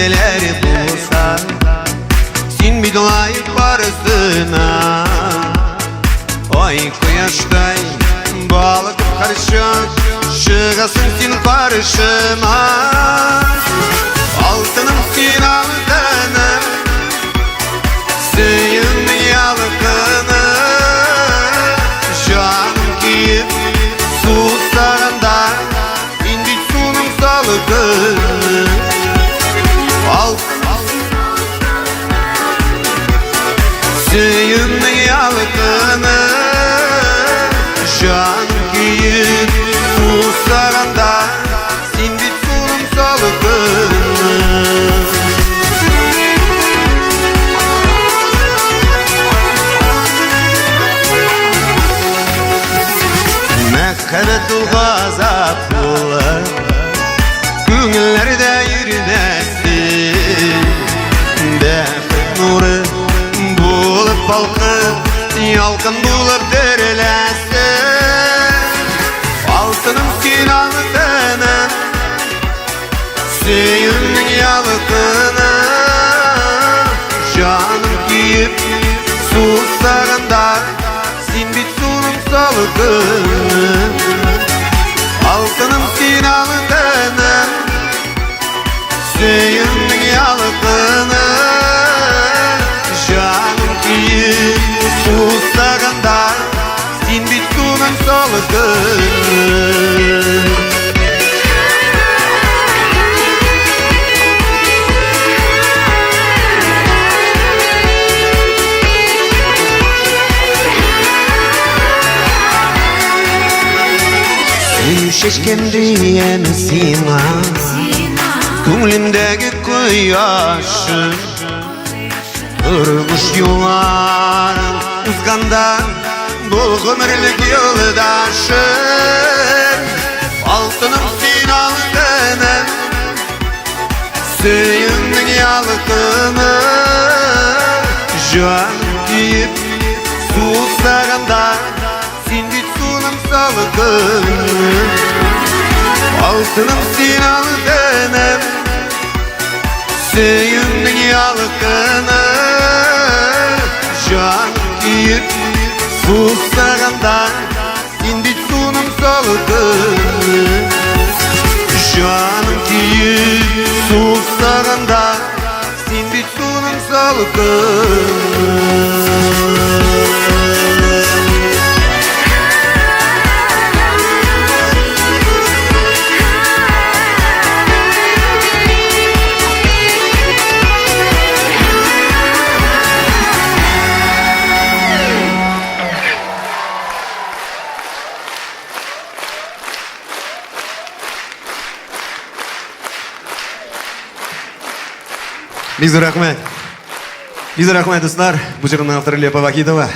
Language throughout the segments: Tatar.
күзләре булса, син бит лаек барысына. Ай кояштай балкып һәрчак чыгасың син каршыма. Алтыным син алтыным, сөюмнең ялкыны. Җаным көеп сусаганда, син бит суның салкыны. Алтыным сөюмнең ялкыны. Җаным көеп сусаганда, син бит суның салкыны. Мәхәббәт ул газап булып күңелләрдә йөрмәсен. Бәхет нуры булып балкып, ялкын булып дөрләсен. Алтыным син алтыным, сөюмнең ялкыны. Җаным көеп сусаганда, син бит суның салкыны. Алтыным син алтыным, сөюмнең ялкыны. Җаным көеп сусаганда, син бит суның салкыны. Сөю чәчкән диям сиңа, күңелемдәге кояшым. Тормыш юлларын узганда, бул гомерлек юлдашым. Алтыным син алтыным, сөюмнең ялкыны. Җаным көеп сусаганда, син бит суның салкыны. Алтыным син алтыным, сөюмнең ялкыны. Җаным көеп сусаганда, син бит суның салкыны. Җаным көеп сусаганда, син бит суның салкыны. Бик зур рәхмәт. Бик зур рәхмәт, дуслар. Бу җырның авторы Лепа Вахитова.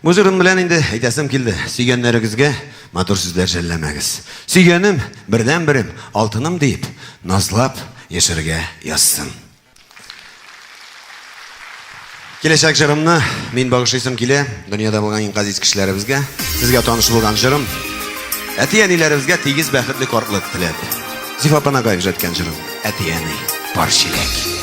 Бу җырым белән инде әйтәсем килде. Сөйгәннәрегезгә матур сүзләр жәлләмәгез. Сөйгәнем, бердәнберем, алтыным диеп, назлап яшәргә язсын. Киләчәк җырымны мин багышлыйсым килә дөньяда булган иң газиз кешеләребезгә. Сезгә таныш булган җырым. Әти-әниләребезгә тигез бәхетле картлык теләп. Зифа Панагаев иҗат җырым. Әти-әни, пар чиләк.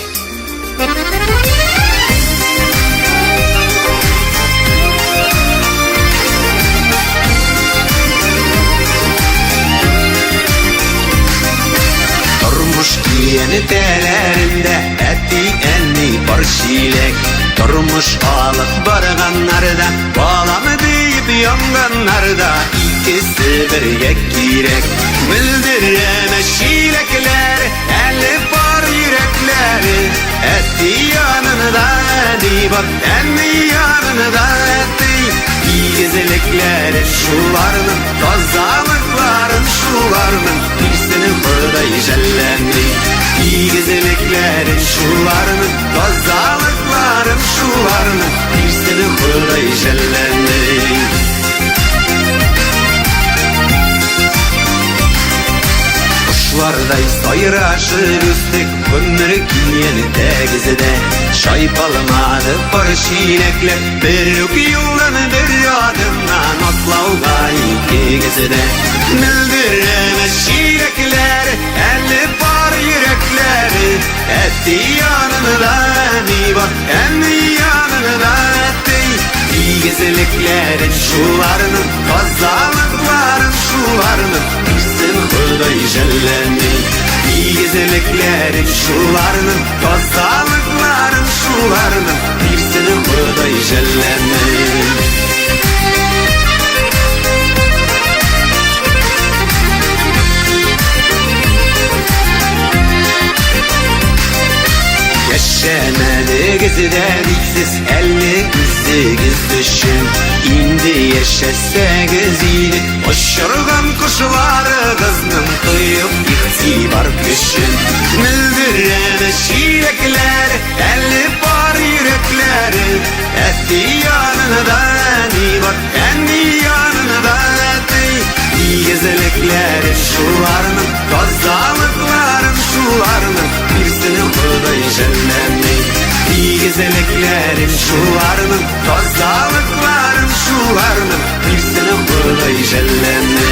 Тормыш киянетәләрендә әти-әни пар чиләк. Тормыш алып барганнарда, баламы диеп янганнарда, икесе бергә кирәк. Мөлдерәмә чиләкләр, әле бар йөрәкләре. Әти янында әни бар, әни янында әти. Игезлекләрен шуларның, тазалыкларын шуларның, бирсен Ходай жәлләми. Игезлекләрен шуларның, тазалыкларын шуларның, бирсен Ходай жәлләми. Кошлардай сайрашып үстек, гомер киянтәгездә. Чайпалмады пар чиләкләр, бер үк юлдан бер адымнан атлауга икегездә. Мөлдерәмә чиләкләр, әле бар йөрәкләре. Әти янында әни бар, әни янында әти. Игезлекләрен шуларның, тазалыкларын шуларның, бирсен Ходай жәлләми. Игезлекләрен шуларның, тазалыкларын шуларның, бирсен Ходай жәлләми. Яшәмәдегез дә бит сез әле үзегез өчен. Инде яшәсәгез иде, очырган кошларыгызның тоеп игътибар көчен. Мөлдерәме чиләкләр, әле бар йөрәкләре. Әти янында әни бар, әни янында әти. Игезлекләрен шуларның, тазалыкларын шуларның, бирсен Ходай жәлләми. Игезлекләрен шуларның, тазалыкларын шуларның, бирсен Ходай жәлләми.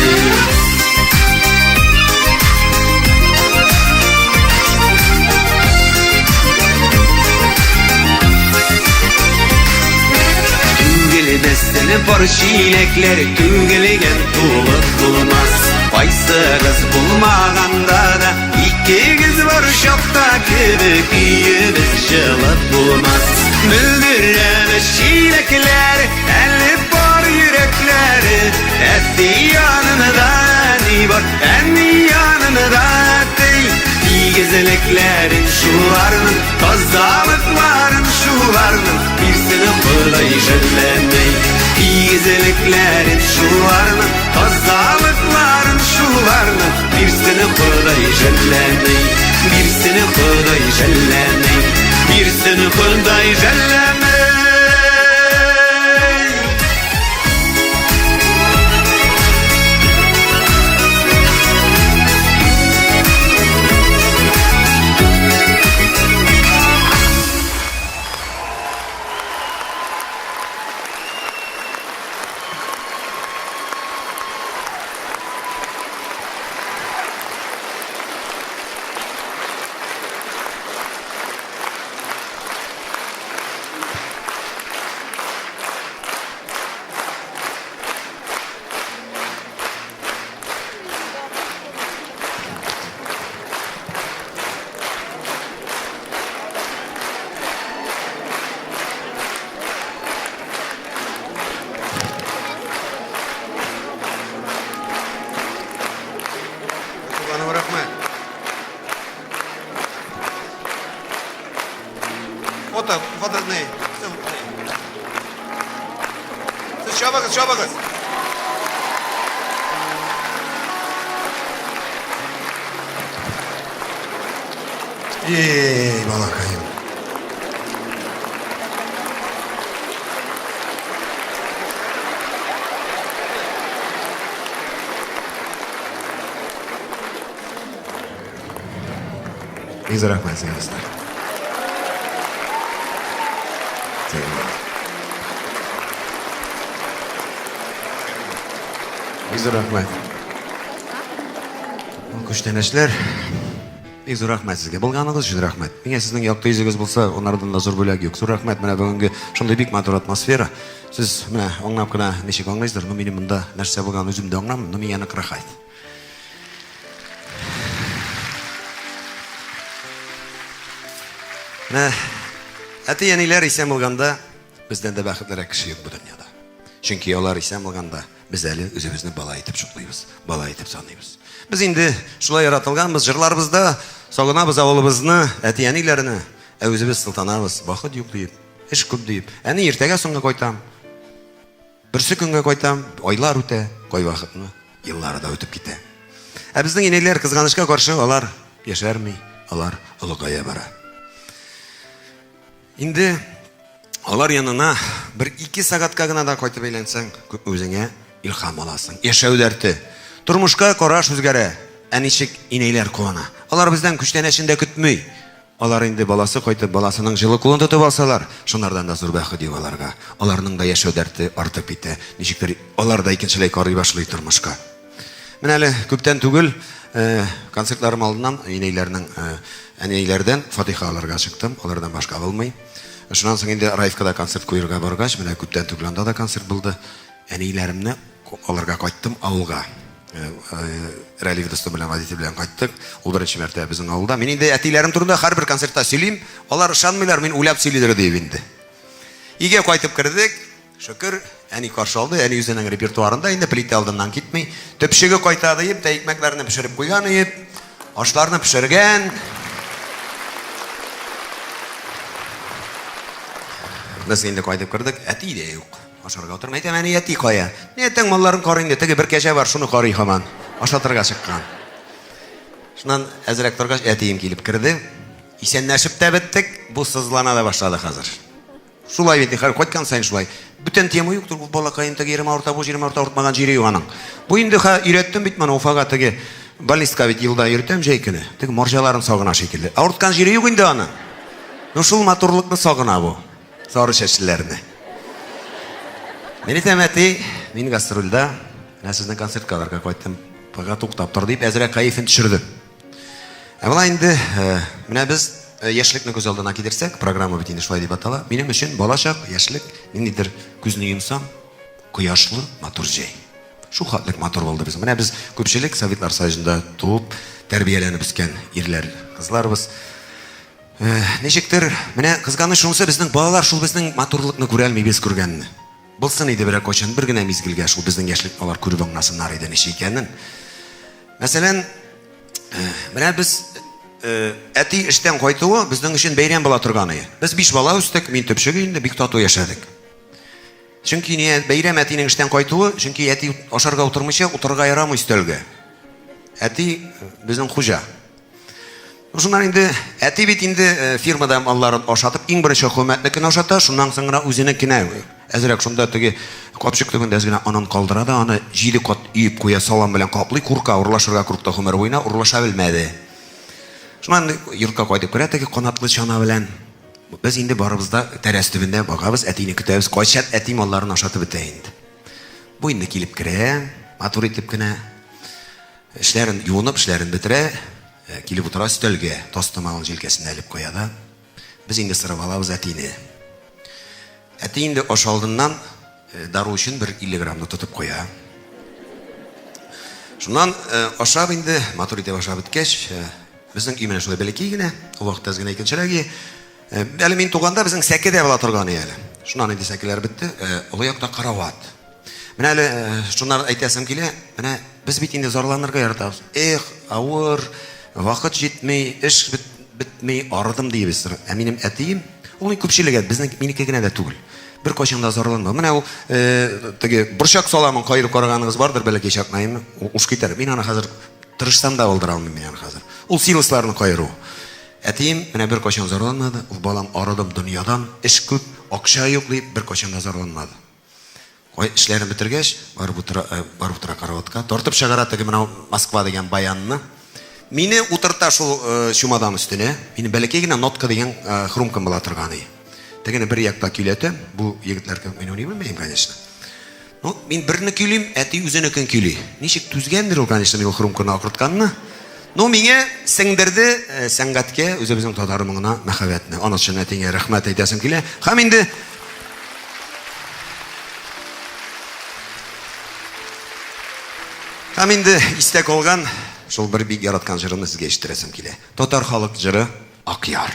Түгелмәсен пар чиләкләр, түгелгән тулып булмас. Кайсыгыз булмаганда да, икегез бар чакта кебек өебез җылып булмас. Мөлдерәме чиләкләр, әле бар йөрәкләре. Әти янында әни бар, әни янында әти. Игезлекләрен шуларның, тазалыкларын шуларның, бирсен Ходай жәлләми. Игезлекләрен шуларның, тазалыкларын шуларның, бирсен Ходай жәлләми. Бирсен Ходай жәлләми. Бирсен Ходай жәлләми. Туганым, рәхмәт. Фото, фото не. Сез чабыгыз, чабыгыз. Ей, балакаем. Бик зур рәхмәт сезгә, дуслар. Бик зур рәхмәт. Күчтәнәчләр. Бик зур рәхмәт сезгә. Булганыгыз өчен рәхмәт. Миңа сезнең якты йөзегез булса, анардан да зур бүләк юк. Зур рәхмәт. Менә бүгенге шундый бик матур атмосфера. Сез менә аңлап кына ничек аңлыйсыздыр, но минем монда нәрсә булганын үзем дә аңламыйм, но миңа нык рәхәт. Менә әти-әниләр исән булганда, бездән дә бәхетлерәк кеше юк бу дөньяда. Чөнки алар исән булганда, без әле үзебезне бала итеп шутлыйбыз, бала итеп саныйбыз. Без инде шулай яратылганбыз, җырларыбызда сагынабыз авылыбызны, әти-әниләрне, ә үзебез сылтанабыз, вакыт юк диеп, эш күп диеп. Әни, иртәгә соңга кайтам. Берсе көнгә кайтам, айлар үтә, кайвакытны еллары да үтеп китә. Ә безнең инәйләр, кызганычка каршы, алар яшәрми, алар олыгая бара. Инде алар янына бер ике сәгатькә генә дә кайтып әйләнсәң, күпме үзеңә илһам аласың. Яшәү дәрте. Тормышка караш үзгәрә. Ә ничек инәйләр куана. Алар бездән күчтәнәчен дә көтми. Алар инде баласы кайтып, баласының җылы кулын тотып алсалар, шунардан да зур бәхет юк аларга. Аларның да яшәү дәрте артып китә. Ничектер алар да икенчеләй карый башлый тормышка. Менә әле күптән түгел концертларым алдыннан инәйләрнең әниләрдән фатиха алырга чыктым. Алардан башка булмый. Шуннан соң инде Раевкада концерт куерга баргач, менә күптән түгел анда да концерт булды. Әниләремне алырга кайттым авылга. Рәлиф дустым белән, водитель белән кайттык. Ул беренче мәртәбә безнең авылда. Мин инде әтиләрем турында һәрбер концертта сөйлим. Алар ышанмыйлар, мин уйлап сөйлидер дип инде. Өйгә кайтып кердек. Шөкер, әни каршы алды. Әни үзенең репертуарында инде плитә алдыннан китми. Төпчеге кайта диеп, тә икмәкләрне пешереп куйган иеп, ашларны пешергән. Без инде кайтып кердек, әти дә юк. Ашарга утырмый. Әйтәм, әни, әти кая? Ни әйтәң, малларын карый инде. Теге бер кәҗә бар, шуны карый һаман. Ашатырга чыккан. Шуннан әзрәк торгач, әтием килеп керде. Исәнләшеп тә беттек, бу сызлана да башлады хәзер. Шулай бит, хәзер кайткан саен шулай. Бүтән тема юктыр, ул балакаем теге ерым авырта, бу җирем авырта, авыртмаган җире юк аның. Бу инде ха өйрәттем бит моны Уфага теге больницага бит елда йөртәм җәй көне. Теге морҗаларын сагына шикелле. Авырткан җире юк инде аның. Ну шул матурлыкны сагына бу. Сары чәчлеләрне. Мин әйтәм, әти, мин гастрольдә, менә сезнең концертка алырга кайттым. Пока туктап тор дип, әзрәк кәефен төшердем. Ә болай инде, менә без яшьлекне күз алдына китерсәк, программа бит инде шулай дип атала. Минем өчен балачак, яшьлек, ниндидер күзне йомсам, кояшлы, матур җәй. Шул хәтлек матур булды без. Менә без күпчелек Советлар Союзында туып, тәрбияләнеп үскән ирләр, кызларбыз. Ничектер, менә кызганыч шунысы, безнең балалар шул безнең матурлыкны күрәлми без күргәнне. Булсын иде берәр кайчан бер генә мизгелгә шул безнең яшьлекне алар күреп аңласыннар иде ничек икәнен. Мәсәлән, менә без әти эштән кайтуы безнең өчен бәйрәм була торган иде. Без биш бала үстек, мин төпчек инде, бик тату яшәдек. Чөнки не бәйрәм әтинең эштән кайтуы, чөнки әти ашарга утырмыйча утырырга ярамый өстәлгә. Әти безнең хуҗа. Шуннан инде әти бит инде фирмада малларын ашатып, иң беренче хөкүмәтнекен ашата, шуннан соң гына үзенекенә. Әзрәк шунда теге капчык төбендә әз генә онын калдыра да, аны җиде кат өеп куя, салам белән каплый, курка, урлашырга курыкты гомер буена, урлаша белмәде. Шуннан йортка кайтып керә теге канатлы чана белән. Без инде барыбыз да тәрәз төбендә багабыз, әтине көтәбез. Кайчан әти малларын ашатып бетә инде. Бу инде килеп керә, матур итеп кенә. Эшләрен юынып, эшләрен бетерә, килеп утыра өстәлгә, тастымалын җилкәсенә элеп куя да. Без инде сырып алабыз әтине. Әти инде аш алдыннан дару өчен бер 50 граммны тотып куя. Шуннан ашап инде, матур итеп ашап беткәч, безнең өй менә шулай бәләкәй генә, ул вакытта әз генә икенчерәк өй. Әле мин туганда безнең сәке дә була торган әле. Шуннан инде сәкеләр бетте, олы якта карават. Менә әле шуннан әйтәсем килә, менә без бит инде зарланырга яратабыз. Эх, авыр, вакыт җитми, эш бетми, арыдым дибез. Ә минем әтием, ул күпчелеге, безнең минеке генә дә түгел. Бер кайчан да зарланма. Менә ул теге борчак саламын каерып караганыгыз бардыр бәләкәй чакта, әйеме? Уш китәр. Мин аны хәзер тырышсам да булдыра алмыйм мин аны хәзер. Ул силосларны каеру. Әтием менә бер кайчан зарланмады. Ул балам арыдым дөньядан, эш күп, акча юк дип бер кайчан да зарланмады. Кай эшләрен бетергәч, барып утыра, барып утыра караватка. Тартып чыгара теге менә Москва дигән баянны. Мине утырта шул чемодан өстенә. Минем бәләкәй генә нотка дигән хрумкам була торган иде. Тегене бер якта көйләтәм. Бу егетләр кебек мин уйный белмәем, конечно. Ну, мин берне көйлим, әти үзенекен көйли. Ничек түзгәндер ул, конечно, мин ул хрумканы акыртканны. Ну, миңа сеңдерде сәнгатькә, үзебезнең татар моңына мәхәббәтне. Анысы өчен әтиңә рәхмәт әйтәсем килә. Һәм инде Һәм инде истә калган шул бер бик яраткан җырымны сезгә ишеттерәсем килә. Татар халык җыры Акъяр.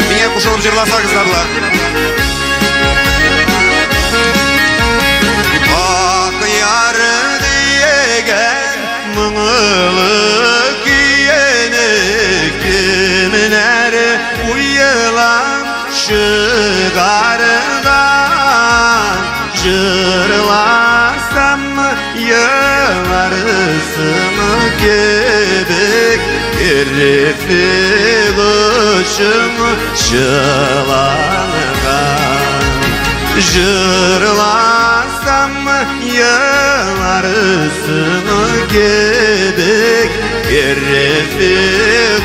Миңа кушылып җырласагыз да була. Ак яр дигән моңлы көйне кемнәр уйлап чыгарган? Җырласам еларсың кебек керпе кошым чыланган. Җырласам Еласам еларсың кебек, Керпе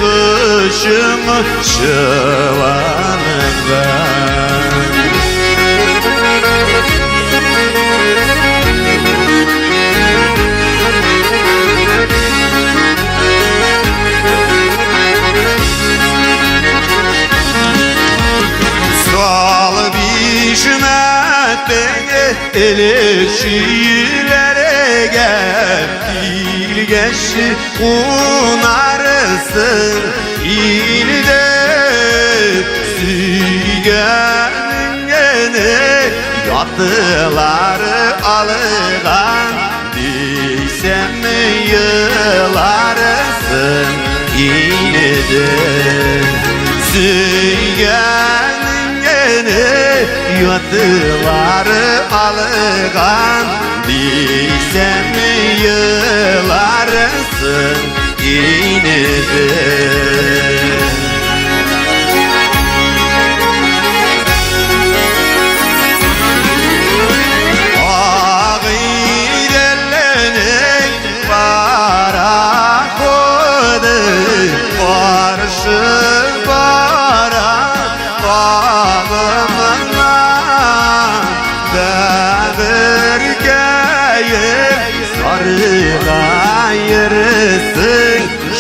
кошым чыланган. Салып ишмәтең элек-чөйләргә килгәч кунарсың илдә, сөйгәнеңне ятлар алган дисәм еларсың инде. Сөйгәнеңне ятлар алган дисәм еларсың инде. Агыйделнең пароходы каршы бара агымына, Бәгырькәем саргаерсың,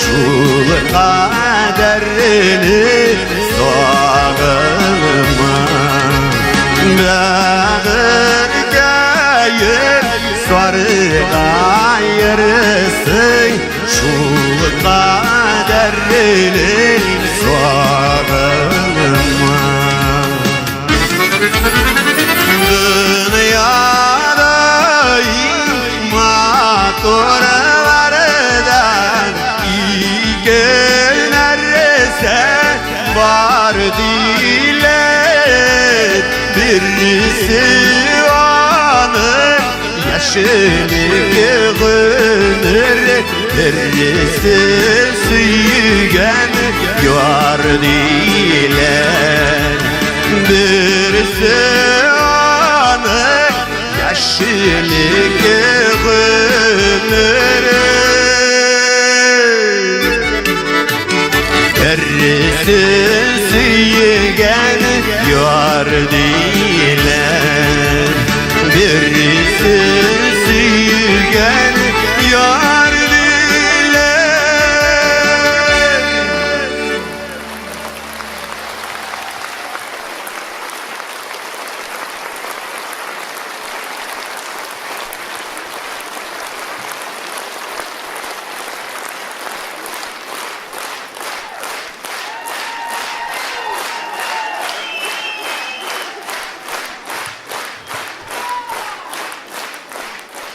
шул кадәрне сагынма. Бәгырькәем саргаерсың, шул кадәрне сагынма. Дөньяда иң матурлардан ике нәрсә бар диләр. Берсе аның яшьлек гомер, берсе сөйгән яр диләр. Берсе аның яшьлек гомер, Берсе сөйгән яр диләр. Берсе сөйгән яр диләр.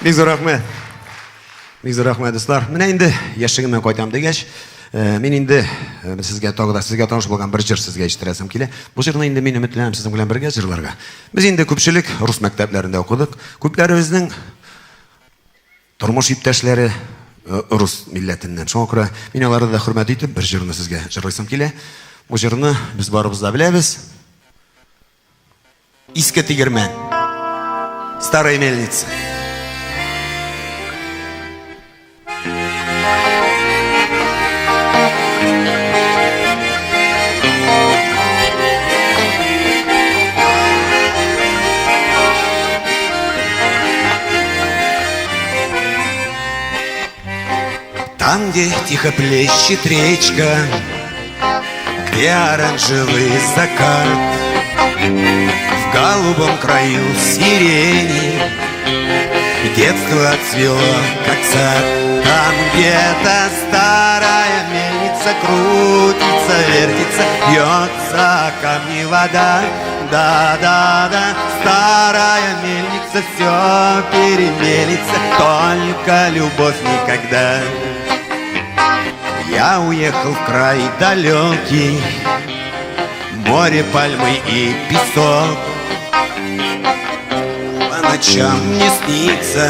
Бик зур рәхмәт. Бик зур рәхмәт, дуслар. Менә инде яшьлегемә кайтам дигәч, мин инде сезгә тагы да сезгә таныш булган бер җыр сезгә ишеттерәсем килә. Бу җырны инде мин өметләнәм сезнең белән бергә җырларга. Без инде күпчелек рус мәктәпләрендә укыдык. Күпләребезнең тормыш иптәшләре рус милләтеннән. Шуңа күрә мин аларны да хөрмәт итеп бер җырны сезгә җырлыйсым килә. Бу җырны без барыбыз да беләбез. Иске тегермән. Старая мельница. Там, где тихо плещет речка, где оранжевый закат, в голубом краю сирени детство отцвело, как сад. Там где-то старая мельница крутится, вертится, бьется камни вода. Да-да-да, старая мельница все перемелится, только любовь никогда. Я уехал в край далекий, море, пальмы и песок. По ночам мне снится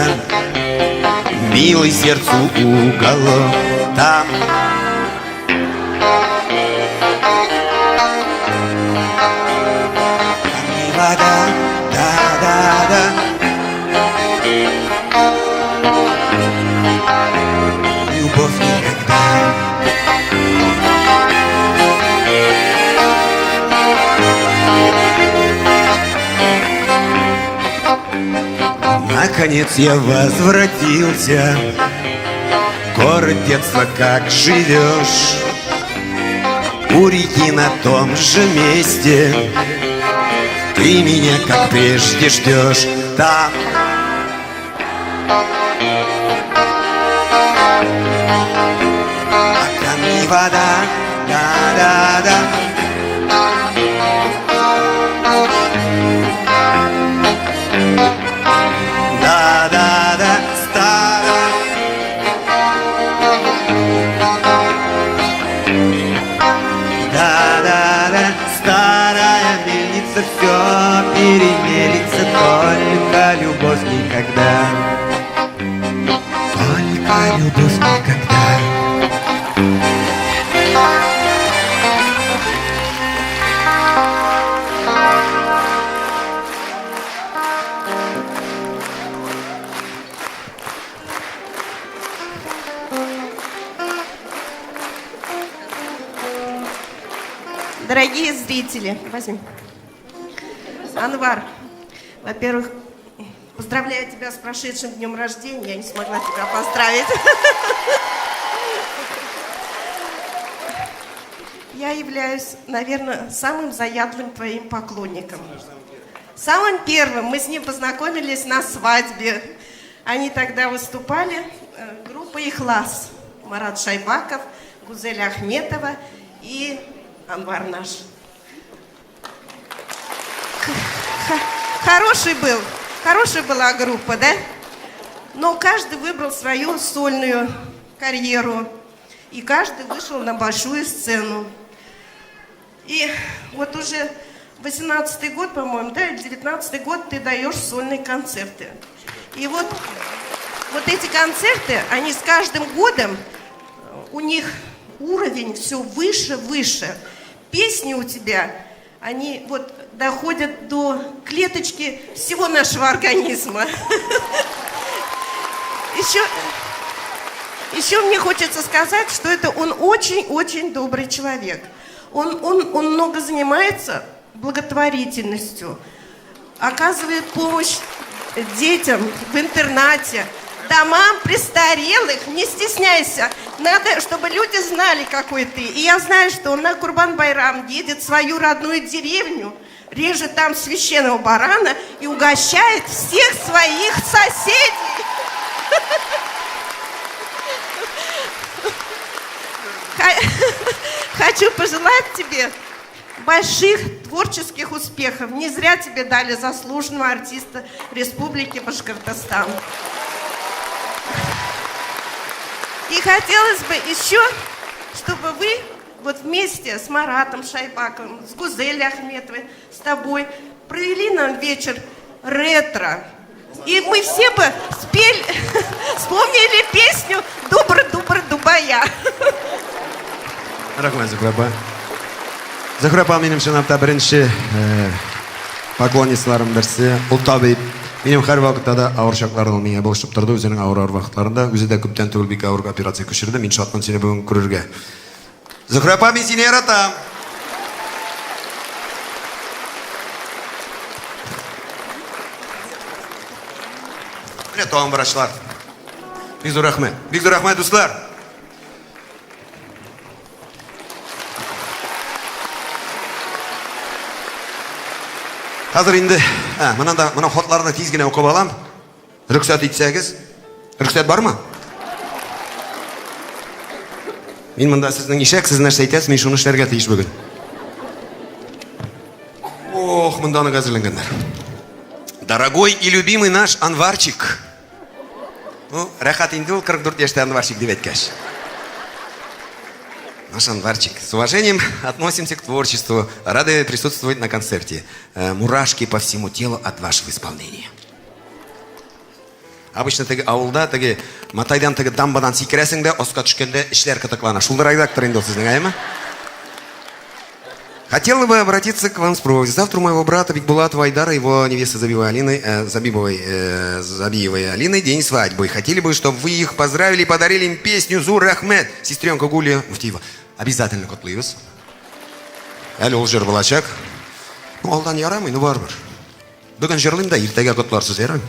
милый сердцу уголок. Там не вода, да-да-да. Наконец я возвратился. Город детства, как живешь? У реки на том же месте. Ты меня, как прежде, ждешь. Там. А камни вода, да-да-да. Да-да-да, старая. Да-да-да, старая мельница, все перемелится, только любовь никогда. Только любовь никогда. Дорогие зрители, возьми. Анвар, во-первых, поздравляю тебя с прошедшим днем рождения. Я не смогла тебя поздравить. Я являюсь, наверное, самым заядлым твоим поклонником. Самым первым мы с ним познакомились на свадьбе. Они тогда выступали, группа «Ихлас». Марат Шайбаков, Гузель Ахметова и Анвар наш. Хороший был, хорошая была группа, да? Но каждый выбрал свою сольную карьеру. И каждый вышел на большую сцену. И вот уже 18-й год, по-моему, да, или 19-й год ты даешь сольные концерты. И вот эти концерты, они с каждым годом, у них уровень все выше, выше. Песни у тебя, они вот доходят до клеточки всего нашего организма. Еще мне хочется сказать, что это он очень-очень добрый человек. Он много занимается благотворительностью, оказывает помощь детям в интернате, домам престарелых. Не стесняйся, надо, чтобы люди знали, какой ты. И я знаю, что он на Курбан-Байрам едет в свою родную деревню, режет там священного барана и угощает всех своих соседей. Хочу пожелать тебе больших творческих успехов. Не зря тебе дали заслуженного артиста Республики Башкортостан. И хотелось бы еще, чтобы вы вот вместе с Маратом Шайбаковым, с Гузель Ахметовой, с тобой провели нам вечер ретро. И мы все бы спели, вспомнили песню «Дубр-дубр-дубая». Рәхмәт, Зөһрә апа. Зөһрә апа минем чынлап та беренче поклонницаларым берсе. Ул табиб. Минем һәрвакытта да авыр чакларда ул миңа булышып торды, үзенең авыр вакытларында. Үзе дә күптән түгел бик авыр операция кичерде. Мин шатмын сине бүген күрергә. Зөһрә апа, мин сине яратам. Менә тагын врачлар. Бик зур рәхмәт. Бик зур рәхмәт, дуслар. Хәзер инде, моннан да, моның хатларны тиз генә укып алам. Рөхсәт итсәгез. Рөхсәт бармы? Мин монда сезнең ишәк, сез нәрсә әйтәсез, мин шуны эшләргә тиеш бүген. Ох, монда аны әзерләнгәннәр. Дорогой и любимый наш Анварчик. Ну, рәхәт инде ул 44 яшьтә Анварчик дип әйткәч. Наш Анварчик, с уважением относимся к творчеству, рады присутствовать на концерте. Мурашки по всему телу от вашего исполнения. Обычно теге авылда теге матайдан теге дамбадан сикерәсең дә, аска төшкәндә эчләр кытыклана. Шулдыр редактор инде ул сезнең, әйеме? Хотела бы обратиться к вам с просьбой. Завтра у моего брата Бикбулатова Айдара, его невесты Забиевой Алины, Забиевой Алины, день свадьбы. Хотели бы, чтобы вы их поздравили и подарили им песню «Зур рәхмәт». Сестренка Гулия Муфтиева. Обязательно котлыйбыз. Әле ул җыр булачак. Ну, алдан ярамый, ну барыбер. Бүген җырлыйм да, иртәгә котларсыз, ярый?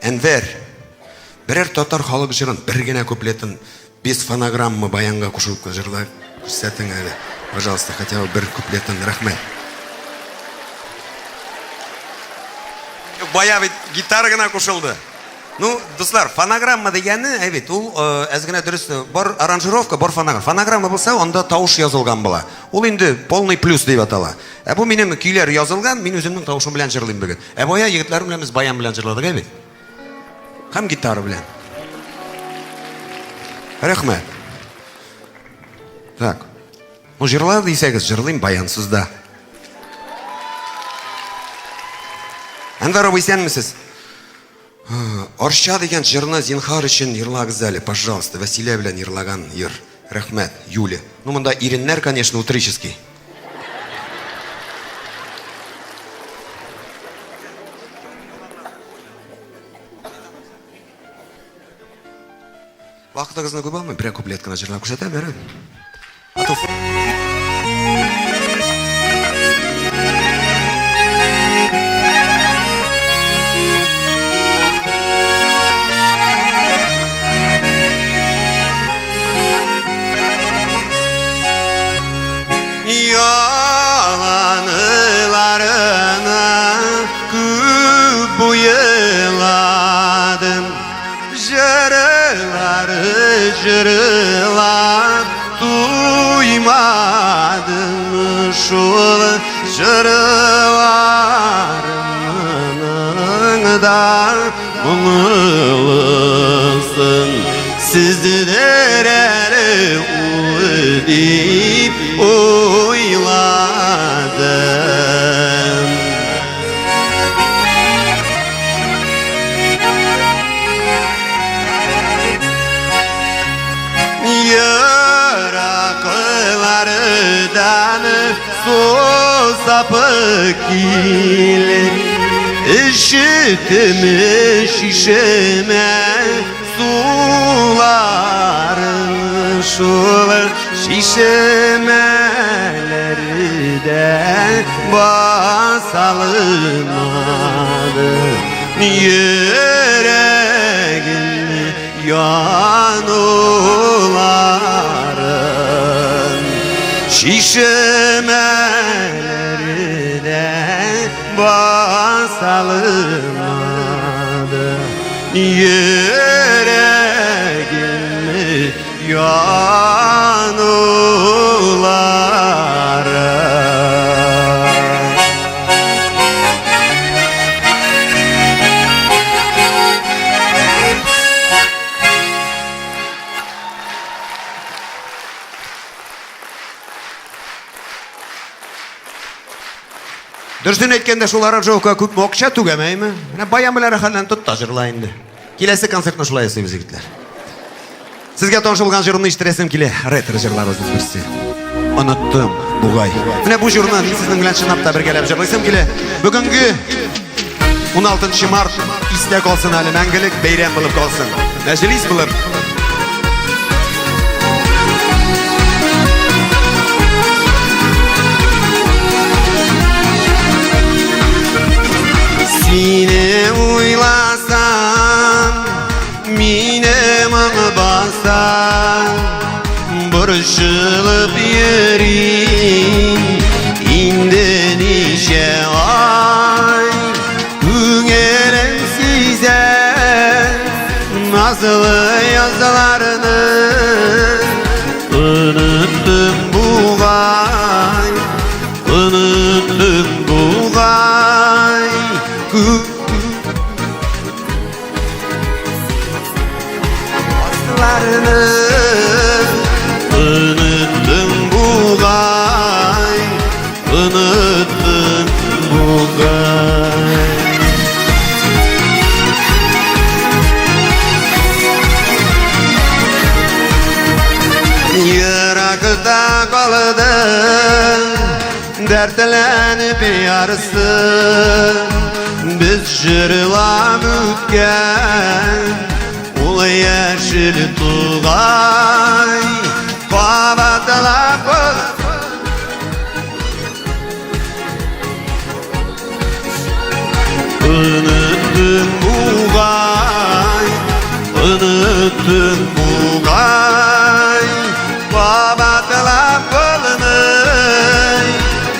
Әнвәр, берәр татар халык җырын, бер генә куплетын без фонограмма баянга кушылып җырлап күрсәтең әле. Пожалуйста, хотя бы бер куплетын. Рәхмәт. Юк, бая бит гитара гына кушылды. Ну, дуслар, фонограмма дигәне, әй бит, ул әз генә дөрес, бар аранжировка, бар фонограмма. Фонограмма булса, анда тавыш язылган була. Ул инде полный плюс дип атала. Ә бу минем көйләр язылган, мин үземнең тавышым белән җырлыйм бүген. Ә бая егетләрем белән без баян белән җырладык, әй бит. Һәм гитара белән. Рәхмәт. Так. Ну, җырла дисәгез, җырлыйм баянсыз да. Әнвәр абый, исәнмесез? Арча дигән җырны зинхар өчен йырлагыз әле, пожалуйста. Вәсилә белән йырлаган йыр. Рәхмәт, Юля. Ну, монда иреннәр, конечно, утрический. Вакытыгызны күп алмыйм, берәр куплет кына җырлап күрсәтәм, ярый. Яланыларына күп буйладым, Җырылары җырылап туймадым, Шул җырыларымның да моңлысын Сездер әле ул дип уйладым. Ераклардан су сапы килер, Ишетем чишмә суларын, Шул чишмәләрдә басалмады йөрәгем януларын. Чишмәләрдә басалмады йөрәгем януларын. Дөресен әйткәндә, шул аранжировкага күпме акча түгәмәйме? Менә баян белән рәхәтләнеп тот та җырла инде. Киләсе концертны шулай ясыйбыз, егетләр. Сезгә таныш булган җырымны ишеттерәсем килә. Ретро җырларыбызның берсе. Оныттым, бугай. Менә бу җырны мин сезнең белән чынлап та бергәләп җырлыйсым килә. Бүгенге 16 март истә калсын әле, мәңгелек бәйрәм булып калсын. Мәҗлис булып. Сине уйласам, Мине моң баса, борчылып йөрим. Инде ничә ай күңелем сизә назлы язларны. Оныттым бугай, оныттым бугай. Асларны оныттым бугай, оныттым бугай. Еракта калдым, дәртләнеп ярсып, без җырлап үткән ул яшел тугай кабатлап оныттым бугай. Оныттым бугай, кабатлап булмый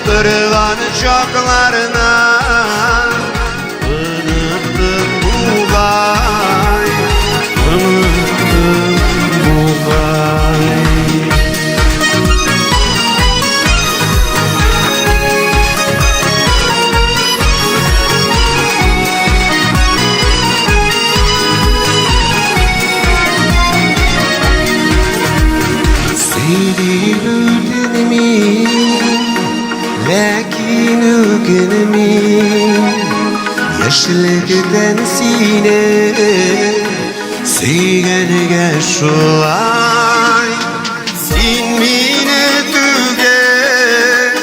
торган чакларны. Оныттым бугай, оныттым бугай. Сөйлип үтенмим, ләкин үкенмим. Яшьлектән сине сөйгәнгә шулай. Син мине түгел.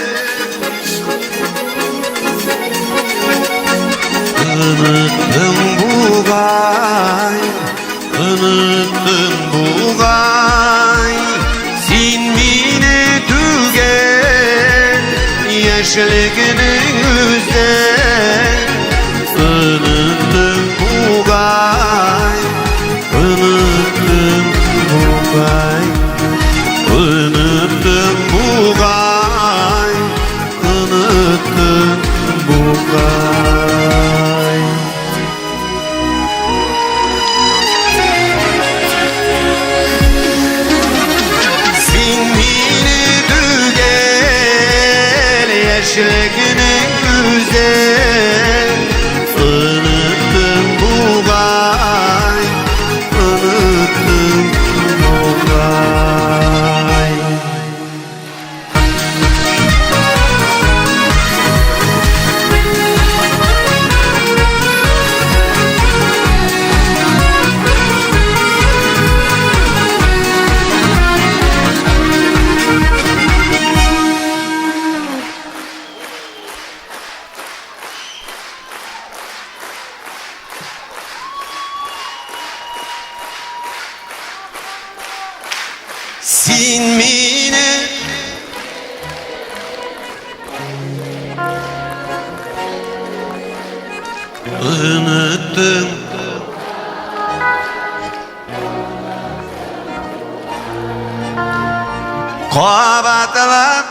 Оныттың бугай, оныттың бугай. Син мине түгел, яшьлекнең үзен. Оныттың бугай, оныттың бугай. Оныттың бугай, оныттың бугай. Син мине түгел, яшьлекнең үзен. Оныттың бугай, оныттың бугай. Син мине оныттың. Кабатлап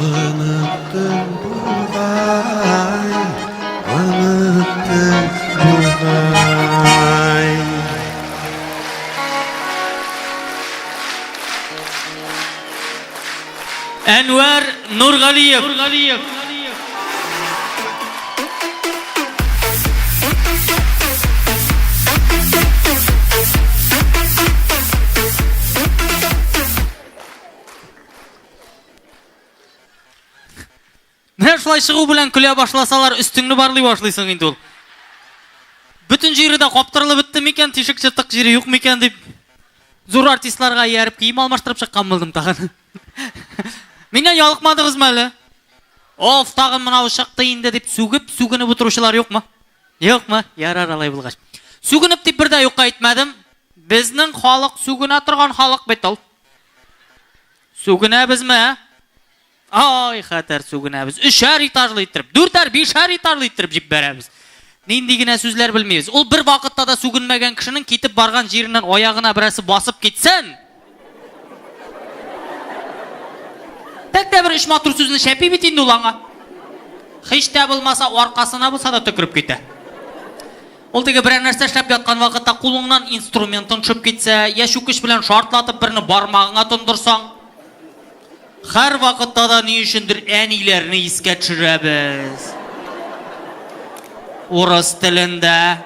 оныттың бугай, оныттың бугай. Әнвәр Нургалиев. Нургалиев. Менә шулай чыгу белән көлә башласалар, өстеңне барлый башлыйсың инде ул. Бөтен җире дә каптырылып бетте микән, тишек чытык җире юк микән дип. Зур артистларга ияреп кием алмаштырып чыккан булдым тагын. Миннән ялыкмадыгызмы әле? Оф, тагын мынау чыкты инде дип сүгеп, сүгенеп утыручылар юкмы? Юкмы? Ярар алай булгач. Сүгенеп дип бер дә юкка әйтмәдем. Безнең халык сүгенә торган халык бит ул. Сүгенәбезме, ә? Ай, хәтәр сүгенәбез. Өчәр этажлы иттереп, дүртәр, бишәр этажлы иттереп җибәрәбез. Нинди генә сүзләр белмибез. Ул бер вакытта да сүгенмәгән кешенең китеп барган җиреннән аягына берәрсе басып китсен. Тәк тә бер өч матур сүзне чәпи бит инде ул аңа. Һич тә булмаса, аркасына булса да төкереп китә. Ул теге берәр нәрсә эшләп яткан вакытта кулыңнан инструментың төшеп китсә, я чүкеч белән шартлатып берне бармагыңа тондырсаң, һәр вакытта да ни өчендер әниләрне искә төшерәбез. Урыс телендә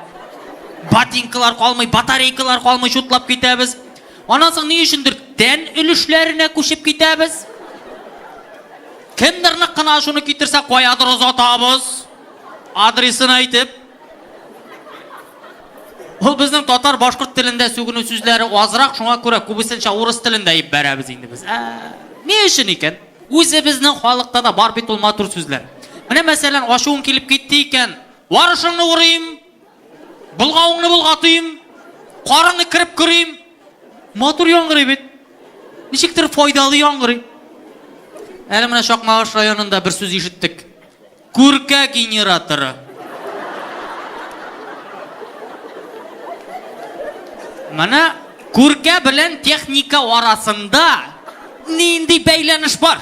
ботинкалар калмый, батарейкалар калмый, чутлап китәбез. Аннан соң ни өчендер тән өлешләренә күчеп китәбез. Кемдер нык кына шуны китерсә, каядыр озатабыз. Адресын әйтеп. Ул безнең татар башкорт телендә сүгенү сүзләре азрак, шуңа күрә күбесенчә урыс телендә җибәрәбез инде без. Ә, ни өчен икән? Үзебезнең халыкта да бар бит ул матур сүзләр. Менә мәсәлән, ачуың килеп китте икән, варышыңны урыйм, болгавыңны болгатыйм, карыңны кереп көрим. Матур яңгырый бит. Ничектер файдалы яңгырый. Әле менә Чакмагыш районында бер сүз ишеттек. Күркә генераторы. Менә күркә белән техника арасында нинди бәйләнеш бар?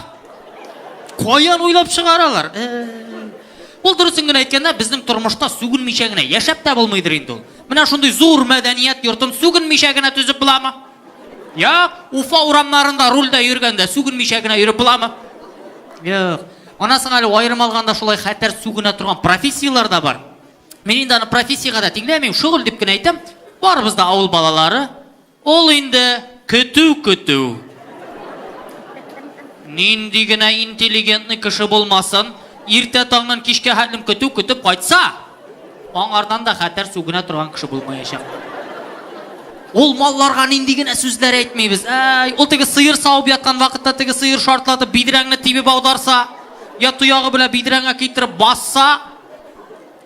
Каян уйлап чыгаралар? Ул дөресен генә әйткәндә, безнең тормышта сүгенмичә генә яшәп тә булмыйдыр инде ул. Менә шундый зур мәдәният йортын сүгенмичә генә төзеп буламы? Юк, Уфа урамнарында рульдә йөргәндә сүгенмичә генә йөреп буламы? Юк. Аннан соң әле аерым алганда шулай хәтәр сүгенә торган профессияләр дә бар. Мин инде аны профессиягә дә тиңләмим, шөгыль дип кенә әйтәм. Барыбыз да авыл балалары. Ул инде көтү көтү. Нинди генә интеллигентный кеше булмасын, иртә таңнан кичкә хәтлем көтү көтеп кайтса, аңардан да хәтәр сүгенә торган кеше булмаячак. Ул малларга нинди генә сүзләр әйтмибез. Әй, ул теге сыер савып яткан вакытта теге сыер шартлатып бидрәңне тибеп аударса, я тоягы белән бидрәңә китереп басса,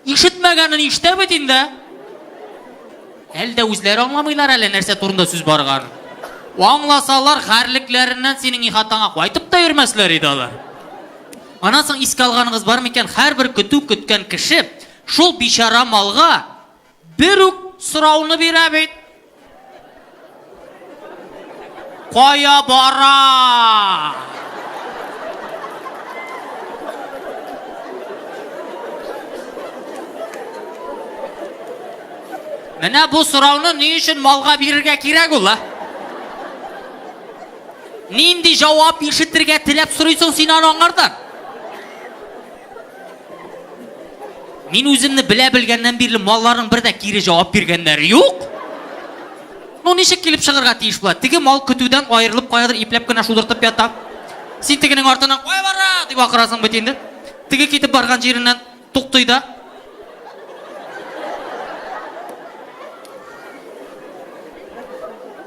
Ишетмәгәнен ишетә бит инде. Әле дә үзләре аңламыйлар әле нәрсә турында сүз барганын. Аңласалар, гарьлекләреннән синең ихатаңа кайтып та йөрмәсләр иде алар. Аннан соң искә алганыгыз бар микән, һәрбер көтү көткән кеше шул бичара малга бер үк сорауны бирә бит. Кая бара? Менә бу сорауны ни өчен малга бирергә кирәк ул, а? Нинди җавап ишетергә теләп сорыйсың син аны аңардан? Мин үземне белә белгәннән бирле малларның бер дә кире җавап биргәннәре юк. Ну ничек килеп чыгарга тиеш була? Теге мал көтүдән аерылып каядыр ипләп кенә шудыртып ята. Син тегенең артыннан кая бара дип акырасың бит инде. Теге китеп барган җиреннән туктый да.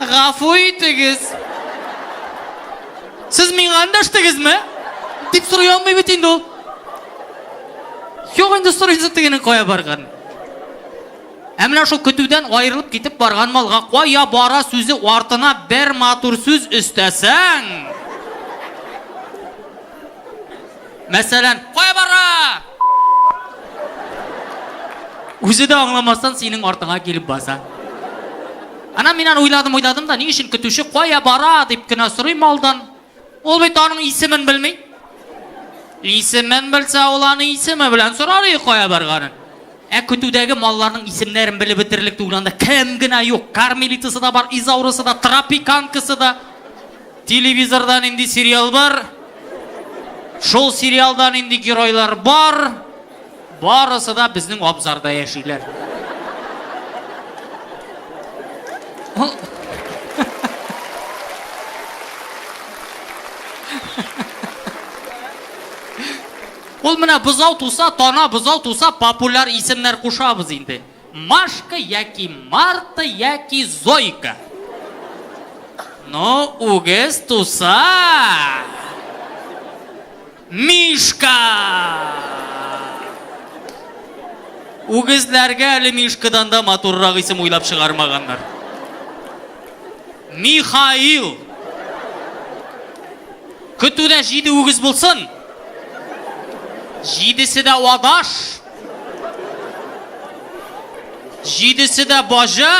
Гафу итегез. Сез миңа эндәштегезме? Дип сорый алмый бит инде ул. Юк инде сорыйсы тегенең кая барганын. Ә менә шул көтүдән аерылып китеп барган малга кая бара сүзе артына бер матур сүз өстәсәң. Мәсәлән, кая бара? Үзе дә аңламастан синең артыңа килеп баса. Ана мин аны уйладым, уйладым да, ни өчен көтүче кая бара дип кенә сорый малдан. Ул бит аның исемен белми. Исемен белсә, ул аны исеме белән сорар иде кая барганын. Ә көтүдәге малларның исемнәрен белеп бетерерлек түгел анда кем генә юк. Кармелитасы да бар, Изаурасы да, Тропиканкасы да. Телевизорда нинди сериал бар? Шул сериалда нинди геройлар бар? Барысы да безнең абзарда яшиләр. Ул менә бозау туса, тана бозау туса, популяр исемнәр кушабыз инде. Машка яки Марта яки Зойка. Но үгез туса... Мишка! Үгезләргә әле Мишкадан да матуррак исем уйлап чыгармаганнар. Михаил! Көтүдә җиде үгез булсын. Җидесе дә адаш. Җидесе дә баҗа.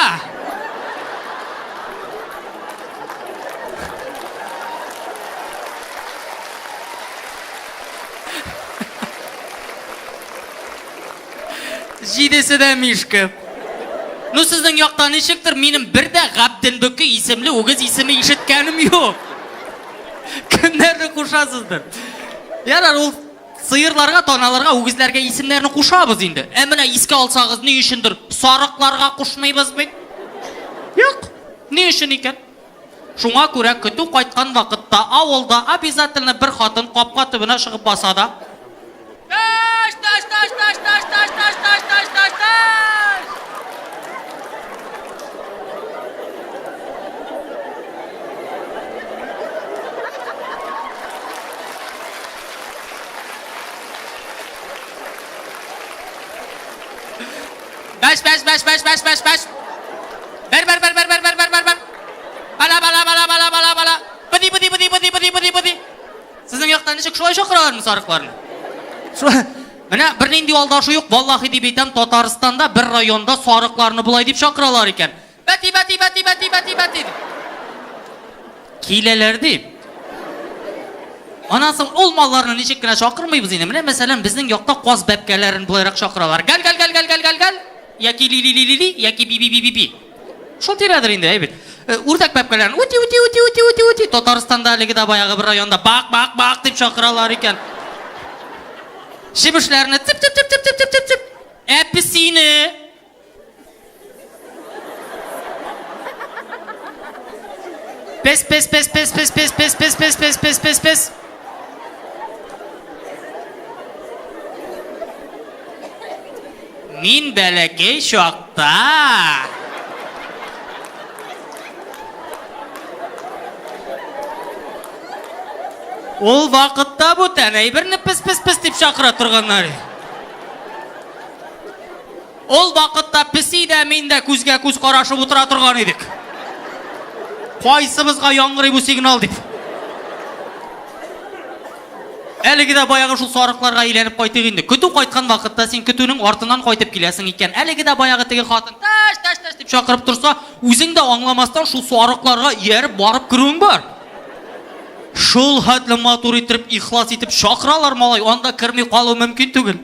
Җидесе дә Мишка. Ну, сезнең якта ничектер, минем бер дә Габделбөке исемле үгез исеме ишеткәнем юк. Кемнәрне кушасыздыр? Ярар, ул сыерларга, таналарга, үгезләргә исемнәрне кушабыз инде. Ә менә искә алсагыз, ни өчендер сарыкларга кушмыйбыз бит? Юк. Ни өчен икән? Шуңа күрә көтү кайткан вакытта авылда обязательно бер хатын капка төбенә чыгып баса да. Таш, таш, таш, таш, таш, таш, таш, таш, таш, таш, таш. Бәш, бәш, бәш, бәш, бәш, бәш, бәш. Бер, бер, бер, бер, бер, бер, бер, бер, бер. Бала, бала, бала, бала, бала, бала. Быди, быди, быди, быди, быди, быди, быди. Сезнең якта ничек шулай чакыралармы сарыкларны? Шулай. Менә бернинди алдашу юк, валлахи дип әйтәм, Татарстанда бер районда сарыкларны болай дип чакыралар икән. Бәти, бәти, бәти, бәти, бәти, бәти. Киләләр ди. Аннан соң ул малларны ничек кенә чакырмыйбыз инде. Менә мәсәлән, безнең якта каз бәбкәләрен болайрак чакыралар. Гәл, гәл, гәл, гәл, гәл, гәл, гәл. Яки ли, ли, ли, ли, ли, яки би, би, би, би, би. Шул тирәдер инде, әйбит. Үрдәк бәбкәләрен ути, ути, ути, ути, ути, ути. Татарстанда әлеге дә баягы бер районда бак, бак, бак дип чакыралар икән. Чебешләрне тип, тип, тип, тип, тип, тип, тип, тип. Ә песине Пес, пес, пес, пес, пес, пес, пес, пес, пес, пес, пес, пес, пес. Мин бәләкәй чакта Ул вакытта бүтән әйберне пес-пес-пес дип чакыра торганнар. Ул вакытта песи дә, мин дә күзгә күз карашып утыра торган идек. Кайсыбызга яңгырый бу сигнал дип. Әлеге дә баягы шул сарыкларга әйләнеп кайтыйк инде. Көтү кайткан вакытта син көтүнең артыннан кайтып киләсең икән. Әлеге дә баягы теге хатын тәш, тәш, тәш дип чакырып торса, үзең дә аңламастан шул сарыкларга ияреп барып керүең бар. Шул хәтле матур итеп, ихлас итеп чакыралар малай, анда керми калу мөмкин түгел.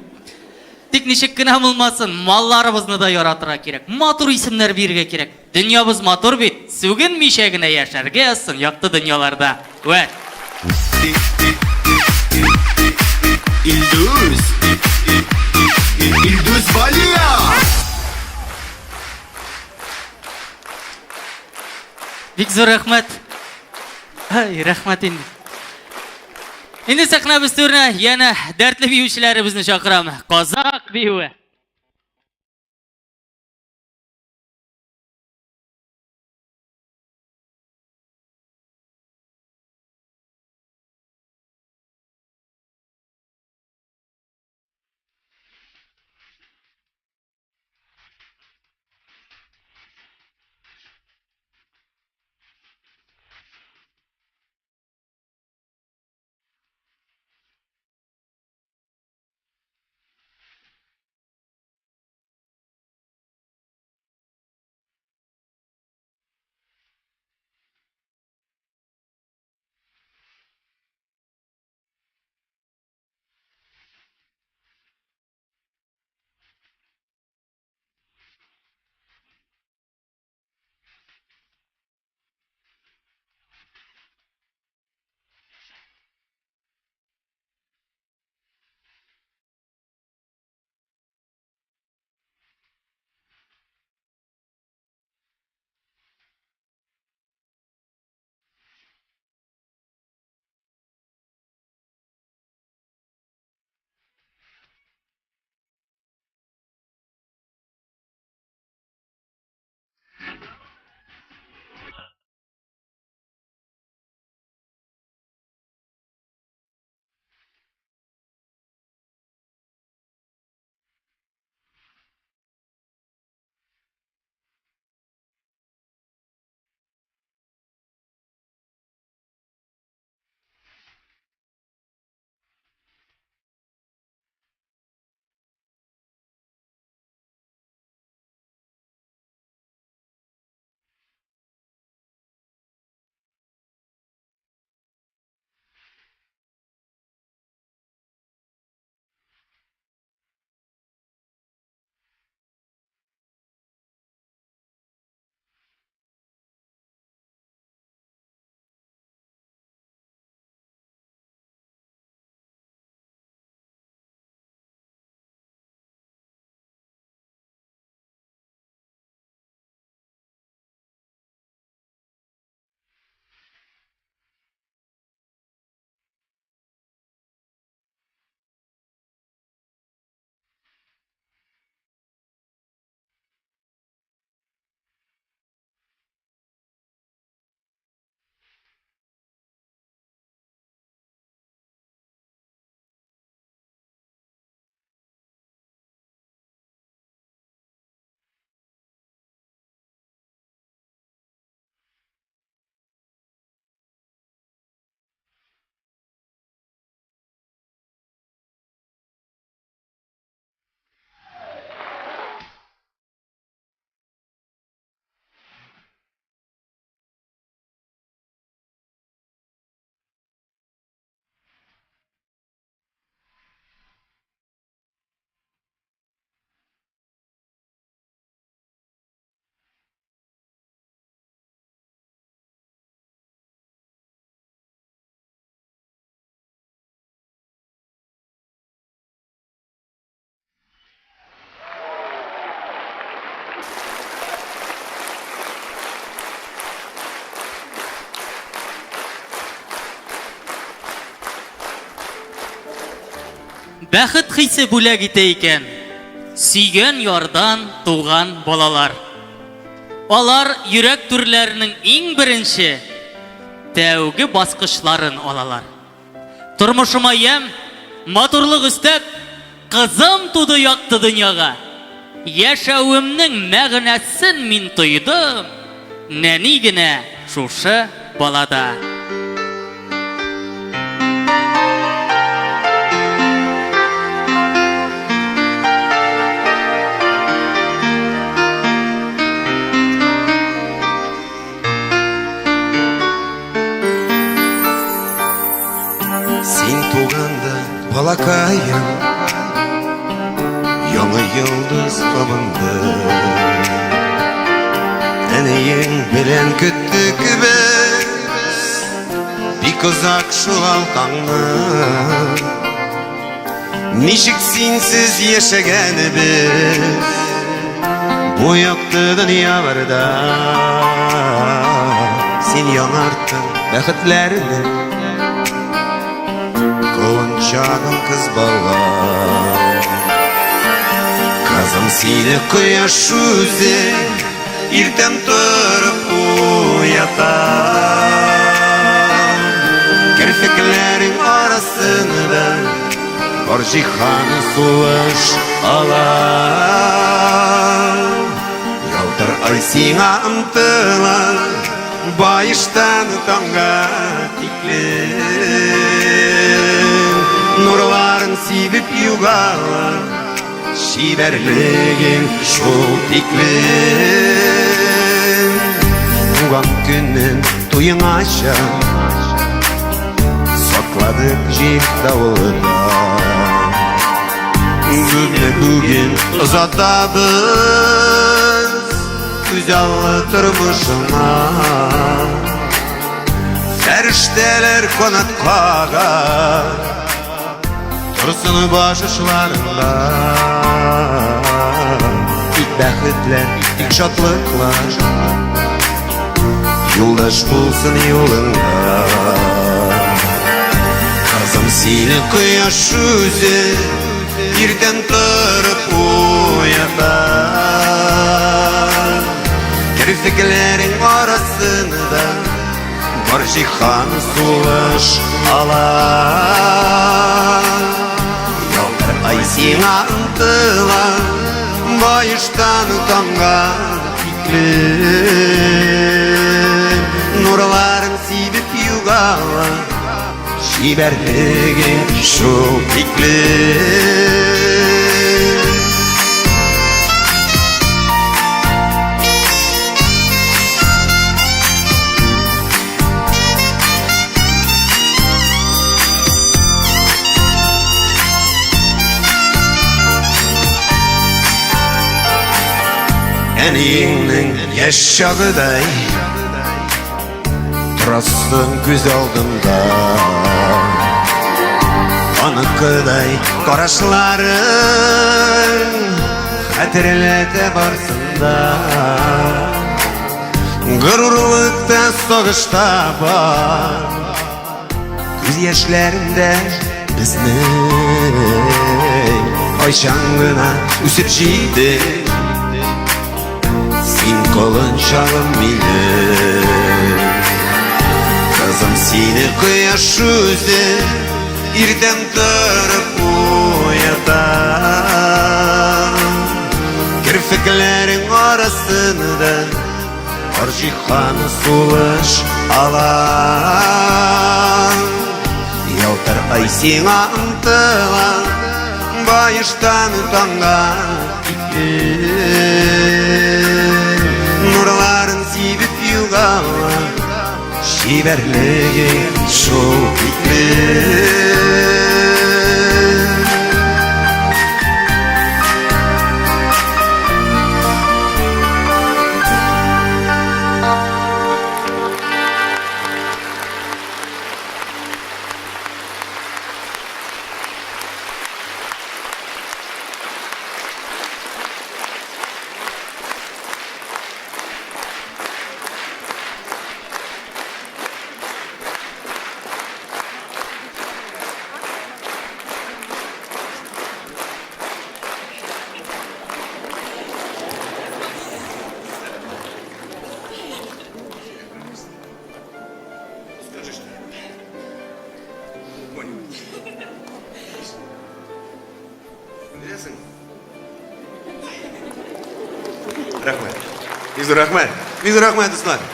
Тик ничек кенә булмасын, малларыбызны да яратырга кирәк. Матур исемнәр бирергә кирәк. Дөньябыз матур бит, сүгенмичә генә яшәргә язсын якты дөньяларда. Вәт. Илдус. Илдус Валиев. Бик зур рәхмәт. Ай, рәхмәт инде. Инде сәхнәбез түренә янә дәртле биючеләребезне чакырам. Казак биюе. Бәхет хисе бүләк итә икән. Сөйгән ярдан туган балалар. Алар йөрәк түрләренең иң беренче, тәүге баскычларын алалар. Тормышыма ямь, матурлык өстәп, кызым туды якты дөньяга. Яшәвемнең мәгънәсен мин тойдым, нәни генә шушы балада. Син туганда балакаем Яңа йолдыз кабынды Әниең белән көттек без Бик озак шул таңны Ничек синсез яшәгәнебез Бу якты дөньяларда Син яңарттың бәхетләрне Колынчагым кыз бала Кызым сине кояш үзе Иртән торып уята Керфекләрең арасында Бар җиһан сулыш ала Ялтыр ай сиңа ымтыла Баештан таңга тиклем Нурларын сибеп югала Чибәрлегең шул тиклем Туган көнен туеңача Сакладык җил давылында Бүген бүген озатабыз Күзаллы тормышыңа Фәрештәләр канат кага Торсын баш очларында Тик бәхетләр, тик шатлыклар Юлдаш булсын юлыңда Кызым сине кояш үзе Иртән торып уята Керфекләрең арасында Бар җиһан сулыш ала Ялтыр ай сиңа ынтыла Баештан таңга тиклем Нурларын сибеп югала Чибәрлегең шул тиклем Әниеңнең яшь чагыдай Торасың күз алдымда Аныкыдай карашларың Хәтерләтә барсын да Горурлык та сагыш та бар Күз яшьләрендә безнең Кайчан гына үсеп җитте Син колынчагым минем Кызым сине кояш үзе Иртән торып уята Керфекләрең арасында Бар җиһан сулыш ала Ялтыр ай сиңа ынтыла Баештан таңга Нурларын сибеп югала Чибәрлегең шул тиклем. Бирәсең? Рәхмәт. Бик зур рәхмәт. Бик зур рәхмәт, дуслар.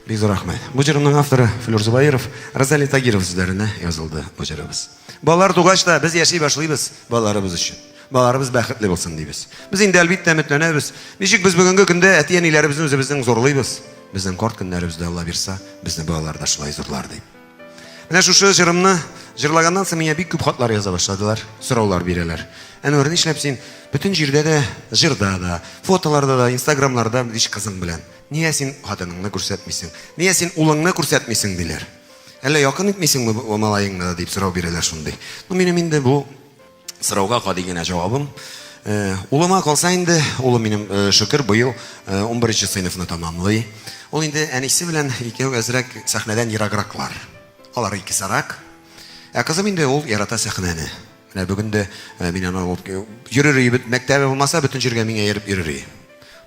Бик зур рәхмәт. Бу җырымның авторы Флюр Зубаиров, Розалия Тагирова сүзләренә язылды бу җырыбыз. Балалар тугач та без яши башлыйбыз балаларыбыз өчен. Балаларыбыз бәхетле булсын дибез. Без инде әлбиттә өметләнәбез. Ничек без бүгенге көндә әти-әниләребезне үзебезнең зурлыйбыз. Безнең карт көннәребездә Алла бирса, безне балалар да шулай зурлар дип. Менә шушы җырымны җырлаганнан соң миңа бик күп хатлар яза башладылар, сораулар бирәләр. Әнвәр, нишләп син бөтен җирдә дә, җырда да, фотоларда да, инстаграмнарда биш кызың белән? Нигә син хатыныңны күрсәтмисең? Нигә син улыңны күрсәтмисең, диләр. Әллә якын итмисеңме бу малаеңны, дип сорау бирәләр шундый. Ну, минем инде бу сорауга гади генә җавабым. Э, улыма калса инде, улым минем, э, шөкер, быел 11 э, сыйныфны тәмамлый. Ул инде әнисе белән икәү әзрәк сәхнәдән ераграклар. Алар икесарак. Ә кызым инде ул ярата сәхнәне. Менә бүген дә мин аны алып йөрер иде, мәктәбе булмаса, бөтен җиргә миңа ияреп йөрер иде.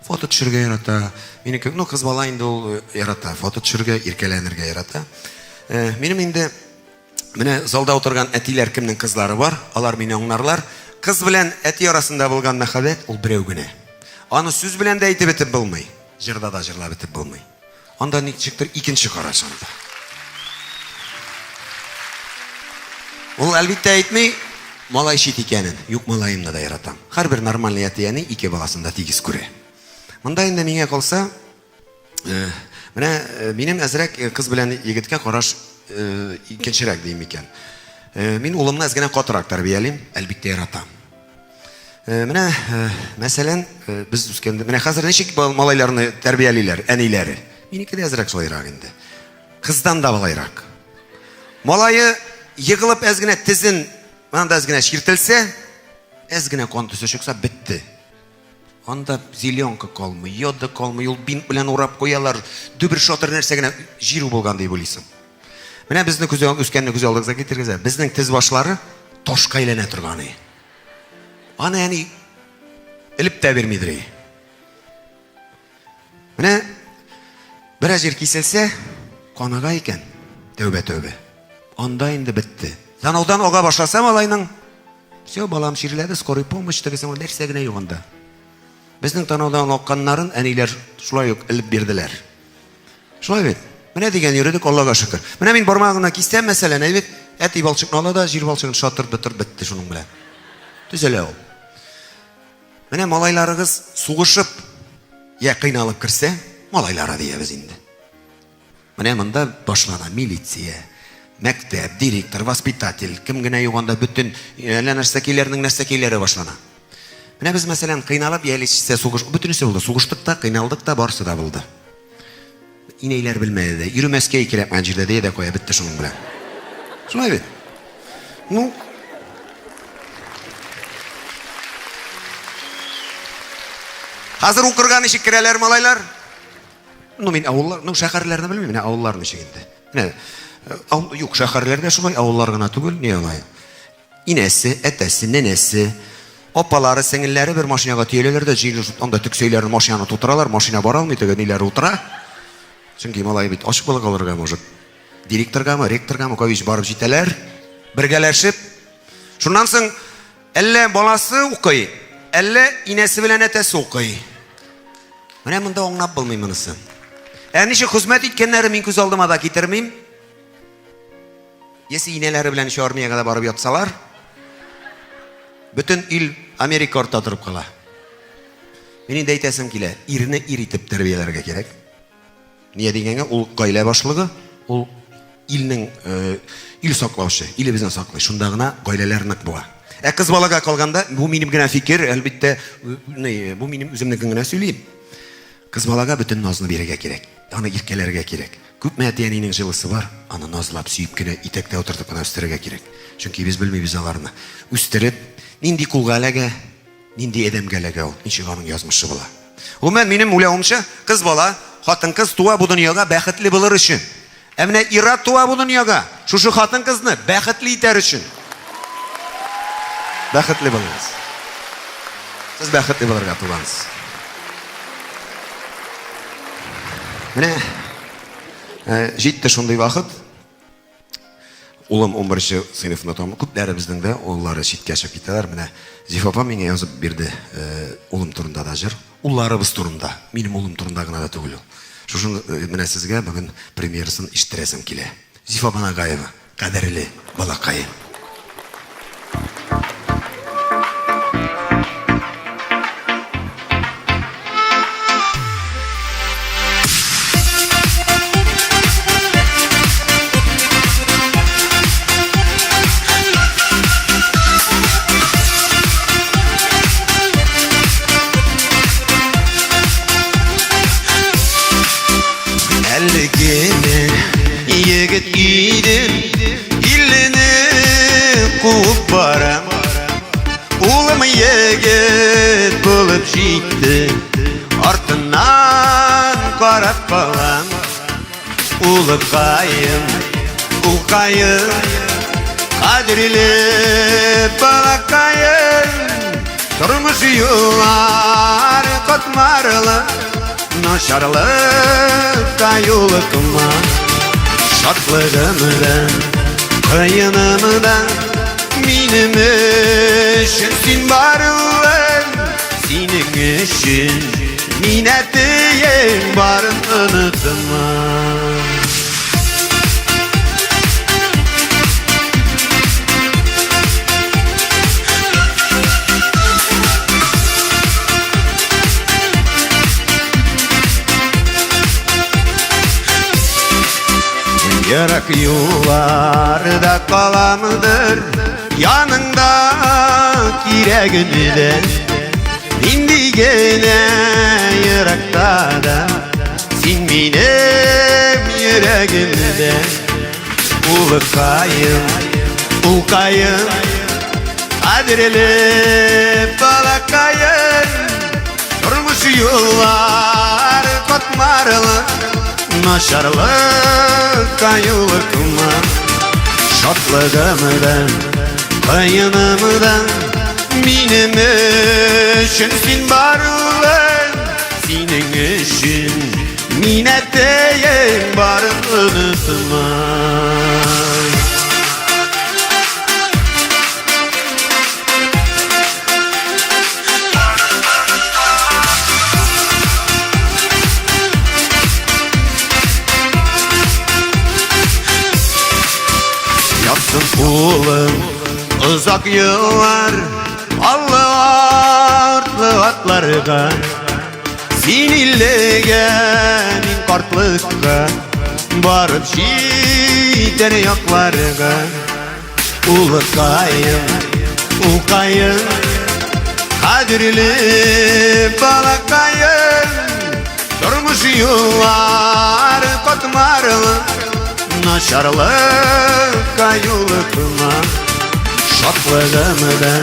Фото төшерергә ярата. Минеке, ну, кыз бала инде ул ярата. Фото төшерергә, иркәләнергә ярата. Минем инде менә залда утырган әтиләр кемнең кызлары бар, алар мине аңларлар. Кыз белән әти арасында булган мәхәббәт ул берәү генә. Аны сүз белән дә әйтеп бетеп булмый, җырда да җырлап бетеп булмый. Анда ничектер икенче караш анда. Ул әлбиттә әйтми, малай чит икәнен. Юк, малаемны да яратам. Һәрбер нормальный әти-әни ике баласын да тигез күрә. Монда инде миңа калса, э, менә э, минем әзрәк э, кыз белән егеткә караш икенчерәк дим икән. Мин улымны әз генә катырак тәрбиялим, әлбиттә яратам. Менә, мәсәлән, без үскәндә, менә хәзер ничек малайларны тәрбиялиләр, әниләре? Минеке дә әзрәк шулайрак инде. Кыздан да болайрак. Малае егылып әз генә тезен, монда әз генә чиртелсә, әз генә кан төсе чыкса, бетте. Анда зеленка калмый, йода калмый, ул бинт белән урап куялар, дөбер-шатыр нәрсә генә җир булган дип уйлыйсың. Менә безне күз үскәнне күз алдыгызга китерегез. Безнең тез башлары ташка әйләнә торган. Аны әни элеп тә бирмидер. Менә бераз җир киселсә, канага икән. Тәүбә, тәүбә. Анда инде бетте. Танаудан ага башласа малайның, все, балам чирләде, скорый помощь тегесе, нәрсә генә юк анда. Безнең танаудан акканнарын әниләр шулай ук элеп бирделәр. Шулай бит. Менә дигән йөредек, Аллага шөкер. Менә мин бармагымны кистәм, мәсәлән, әйбит, әти балчыкны ала да, җир балчыгын шатыр бытыр бетте шуның белән. Төзәлә ул. Менә малайларыгыз сугышып, я кыйналып керсә, малайлары диябез инде. Менә монда башлана милиция, мәктәп, директор, воспитатель, кем генә юк анда бөтен әллә нәрсәкәйләрнең нәрсәкәйләре башлана. Менә без, мәсәлән, кыйналып, яисә сугыш, бөтенесе булды. Сугыштык та, кыйналдык та, барысы да булды. Инәйләр белмәде дә, йөрмәскә кирәкмәгән җирдә дия дә куя, бетте шуның белән. Шулай бит. Ну, Хәзер укырга ничек керәләр малайлар? Ну, мин авыллар, ну, шәһәрләрне белмим, менә авыллар ничек инде. Менә, э, юк, шәһәрләрдә шулай, авыллар гына түгел, ни алай. Инәсе, әтәсе, нәнәсе, апалары, сеңелләре бер машинага төяләләр дә, җыелышып, анда төксәйләрен машинаны тутыралар, машина бара алмый, теге ниләр утыра. Чөнки малай бит ачык була калырга может. Директоргамы, ректоргамы, кайвич барып җитәләр, бергәләшеп. Шуннан соң әллә баласы укый, әллә инәсе белән әтәсе укый. Менә монда аңлап булмый монысы. Ә ничек хезмәт иткәннәре мин күз алдыма да китермим. Если инәләре белән еще армиягә дә барып ятсалар, бөтен ил Америка артта торып кала. Мин инде әйтәсем килә, ирне ир итеп тәрбияләргә кирәк. Нигә дигәнгә, ул гаилә башлыгы, ул илнең э, ил саклаучы, илебезне саклый. Шунда гына гаиләләр нык була. Ә кыз балага калганда, бу минем генә фикер, әлбәттә, бу минем үземнекен генә сөйлим. Кыз балага бөтен назны бирергә кирәк, аны иркәләргә кирәк. Күпме әти-әнинең җылысы бар, аны назлап, сөеп кенә, итәктә утыртып кына үстерергә кирәк. Чөнки без белмибез аларны. Үстереп, нинди кулга эләгә, Нинди адәмгә эләгә ул? Ничек аның язмышы була? Гомумән, минем уйлавымча, кыз бала, хатын-кыз туа бу дөньяга бәхетле булыр өчен. Ә менә ир-ат туа бу дөньяга шушы хатын-кызны бәхетле итәр өчен. Бәхетле булыгыз. Сез бәхетле булырга тугансыз. Менә э, җитте шундый вакыт. Улым унберенче сыйныфны тәмамлап, күпләребезнең дә уллары читкә чыгып китәләр. Менә Зифа апа миңа язып бирде улым турында да җыр. Улларыбыз турында. Минем улым турында гына да түгел ул. Шушыны менә сезгә бүген премьерасын ишеттерәсем килә. Зифа апа Нагаева, кадерле балакаем. Әлегене егет идем, иллене куып барам. Улым егет булып җитте, артыннан карап калам. Улыкаем, улкаем, кадерле балакаем. Тормыш юллары катмарлы, начарлыкка юлыкма. Шатлыгымда, кыенымда, минем өчен син бар улым. Синең өчен мин әтиең барын онытма. Ерак юлларда каламдыр, яныңда кирәгене дә. Нинди генә еракта да, син минем йөрәгемдә. Улыкаем, улкаем, кадерле балакаем. Тормыш юллары катмарлы, начарлыкка юлыкма. Шатлыгымда, кыенымда, минем өчен син бар улым. Синең өчен мин әтиең барын онытма. Ятсын улым озак еллар аллы артлы атларга. Син иллегә, мин картлыкка, барып җитәр якларга. Улыкаем, улкаем, кадерле балакаем. Тормыш юллары катмарлы, начарлыкка юлыкма. Шатлыгымда,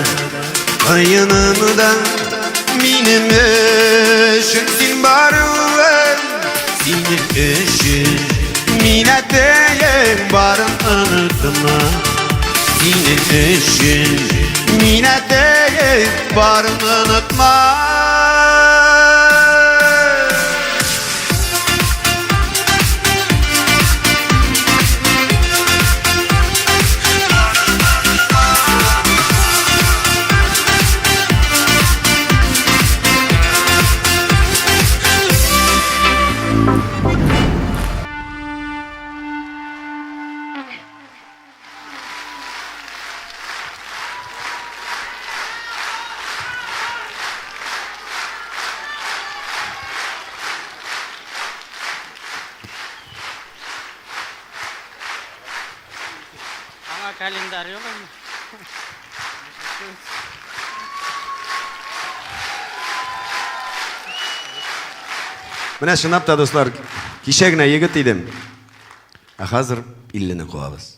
кыенымда, минем өчен син бар улым. Синең өчен мин әтиең барын онытма. Синең өчен мин әтиең барын онытма. Аңа календарь юк инде. Менә чынлап та, дуслар, кичә генә егет идем. Ә хәзер иллене куабыз.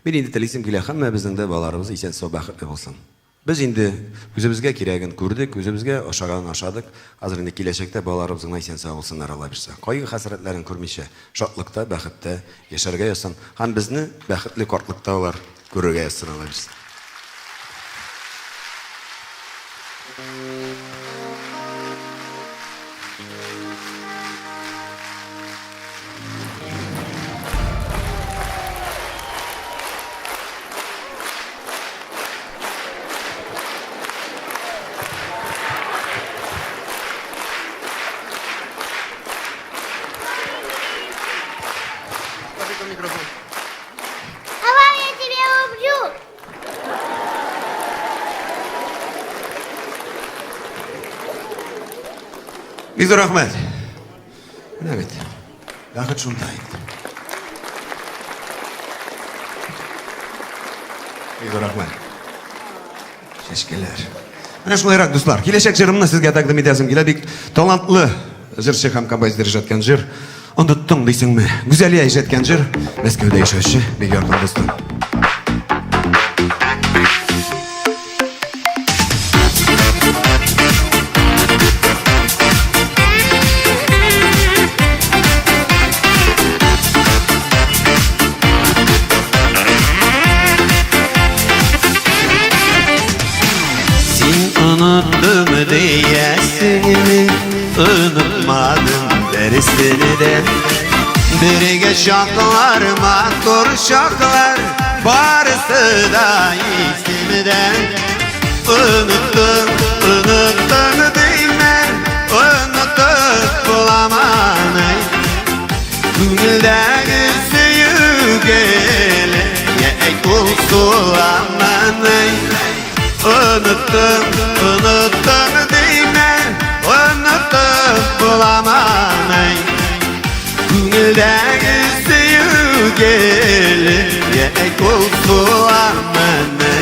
Мин инде телисем килә, һәммәбезнең дә балаларыбыз исән-сау, бәхетле булсын. Без инде үзебезгә кирәген күрдек, үзебезгә ашаганын ашадык. Хәзер инде киләчәктә балаларыбыз гына исән-сау булсыннар, Алла бирса. Кайгы-хәсрәтләрен күрмичә, шатлыкта, бәхеттә яшәргә язсын һәм безне бәхетле картлыкта алар күрергә язсын, Алла бирса. Бик зур рәхмәт. Менә бит. Бәхет шунда инде. Бик зур рәхмәт. Чәчкәләр. Менә шулайрак, дуслар. Киләчәк җырымны сезгә тәкъдим итәсем килә. Бик талантлы җырчы һәм композитор иҗаткан җыр. Оныттың дисеңме? Гүзәлия иҗаткан җыр. Мәскәүдә яшәүче бик якын дустым. Син оныттым диясеңме, онытмадым берсене дә. Бергә чаклар, матур чаклар, барысы да исемдә. Оныттым, оныттым димә, онытып буламыни? Күңелдәге сөю геле, я әйт ул суламыни? Оныттым, оныттым димә, онытып буламыни? Күңелдәге сөю геле, я әйт ул суламыни?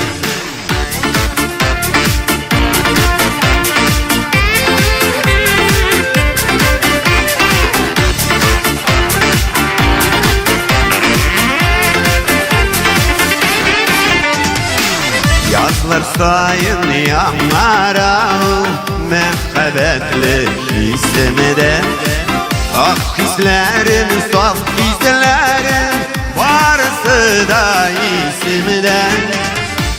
Язлар саен яңара ул мәхәббәтле хисемдә. Ак хисләрем, саф хисләрем, барысы да исемдә.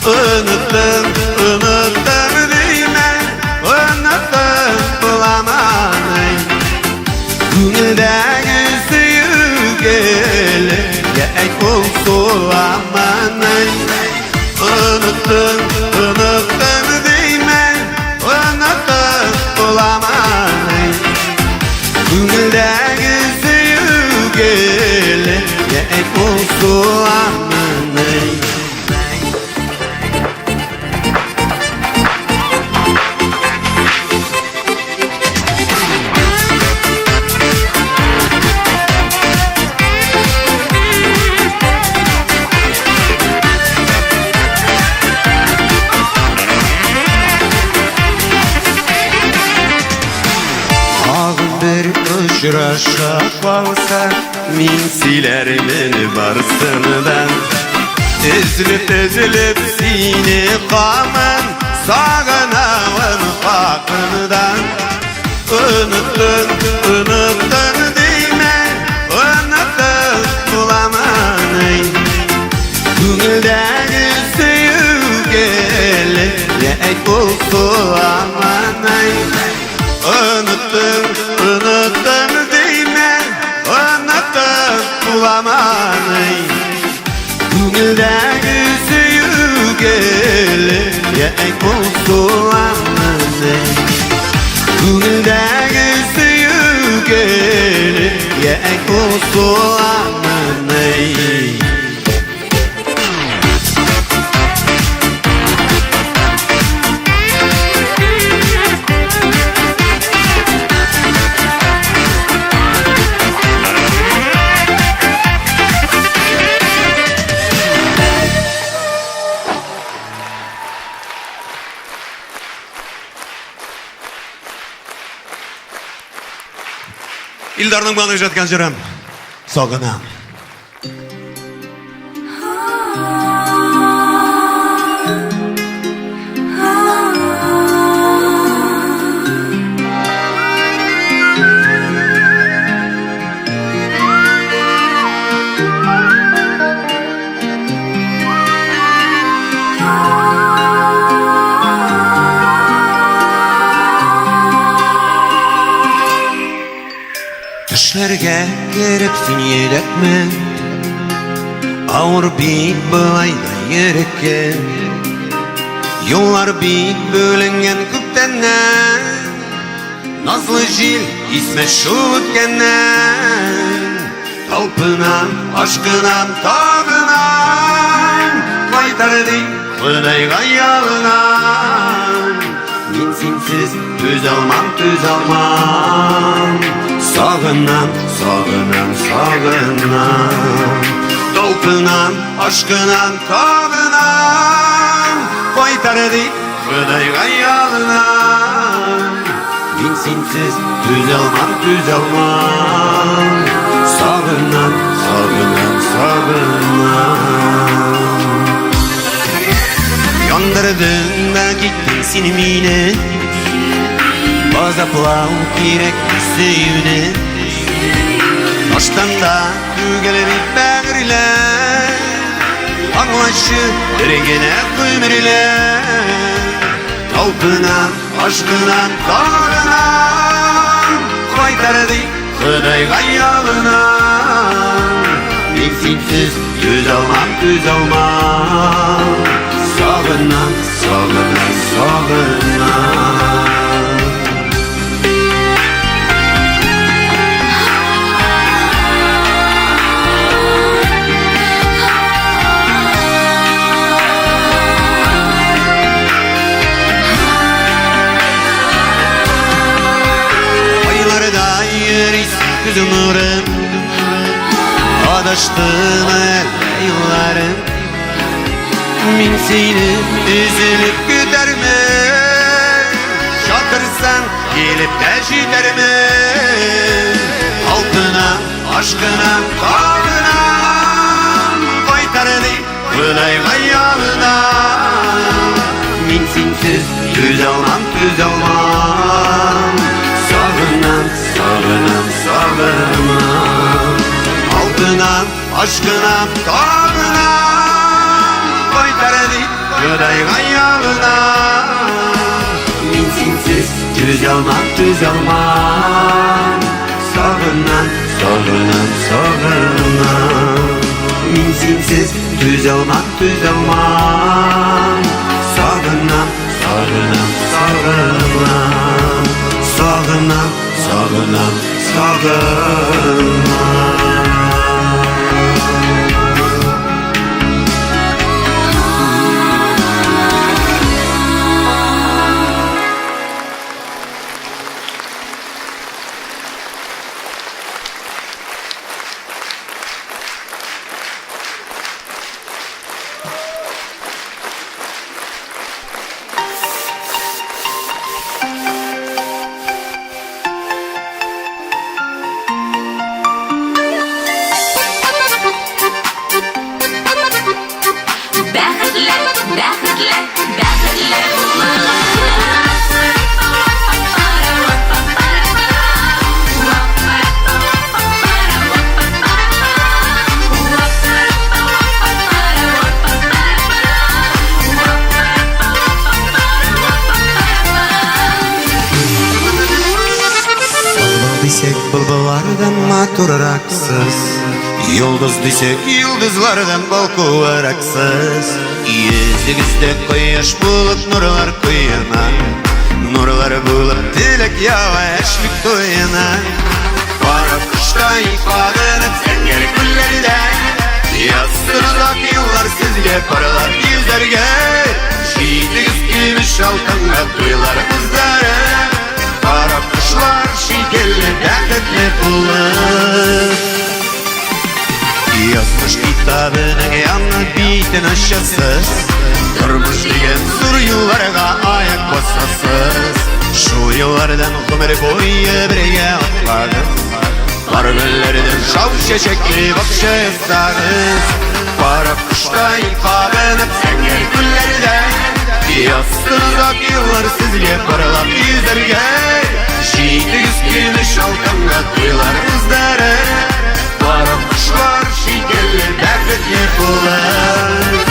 Оныттым, оныттым димә, онытып буламыни? Күңелдәге сөю геле, я әйт ул суламыни? Оныттым, оныттым димә, онытып буламыни? Күңелдәге сөю геле, я әйт ул суламыни? Тагын бер очраша калсак, мин сөйләрмен барысын да. Өзелеп, өзелеп сине камын, сагынамын хакында. Оныттың, оныттың димә, онытып буламыни? Күңелдәге сөю геле, я әйт ул суламыни? Оныттың, оныттың димә, онытып буламыни? Күңелдәге сөю геле, я әйт ул суламыни? Күңелдәге сөю геле, я әйт ул суламыни? Илдарның баны иҗаткан җырым. Сагынам. Төшләргә кереп син йөрәкме? Авыр бик болай да йөрәккә. Юллар бик бүленгән күптәннән. Назлы җил исмә шул үткәннән. Талпынам, ашкынам, тагынам. Кайтар дип Ходайга ялынам. Мин синсез синсез түзалмам, түзалмам. Сагынам, сагынам, сагынам. Талпынам, ашкынам, тагынам. Кайтар дип Ходайга ялынам. Мин синсез түзалмам, түзалмам. Сагынам, сагынам, сагынам. Яндырдың да киттең син мине. Азаплау кирәк сөюне. Таштан да түгел бит бәгырьләр. Аңлашы бер генә гомерләр. Талпынам, ашкынам, тагынам. Кайтар дип Ходайга ялынам. Мин синсез түзалмам, түзалмам. Сагынам, сагынам, сагынам. Айларда йөрисең күз нурым. Адаштым әллә юлларым. Мин сине өзелеп көтәрмен. Чакырсаң килеп тә җитәрмен. Алтынам, ашкынам, тагынам. Кайтар дип Ходайга ялынам. Мин синсез түзалмам, түзалмам. Сагынам, сагынам, сагынам. Алтынам, ашкынам, тагынам. Кайтар дип Ходайга ялынам. Мин синсез түзалмам, түзалмам. Сагынам, сагынам, сагынам. Мин синсез түзалмам, түзалмам. Сагынам, сагынам, сагынам. Сагынам, сагынам, сагынам. Бәхетле, бәхетле, бәхетле булыгыз. Былбыл дисәк, былбыллардан матурраксыз. Йолдыз дисәк, йолдызлардан балкуыраксыз. Йөзегездә кояш булып нурлар коена. Нурлар булып теләк ява яшьлек туена. Кара коштай кагынып зәңгәр күлләрдә. Язсын озак еллар сезгә парлап йөзәргә. Җитегез көмеш алтынга туйлар кызлары. Кара кошлар шикелле бәхетле булып. Язмыш китабының яңа битен ачасыз. Тормыш дигән зур юлларга аяк басасыз. Шул юллардан гомер буе бергә атлагыз. Пар гөлләрдән шау чәчәкле бакча ясагыз. Кара коштай кагынып зәңгәр күлләрдә. Язсын озак еллар сезгә парлап йөзәргә. Җитегез көмеш алтынга туйлар кызлары. Кара кошлар шикелле бәхетле булып.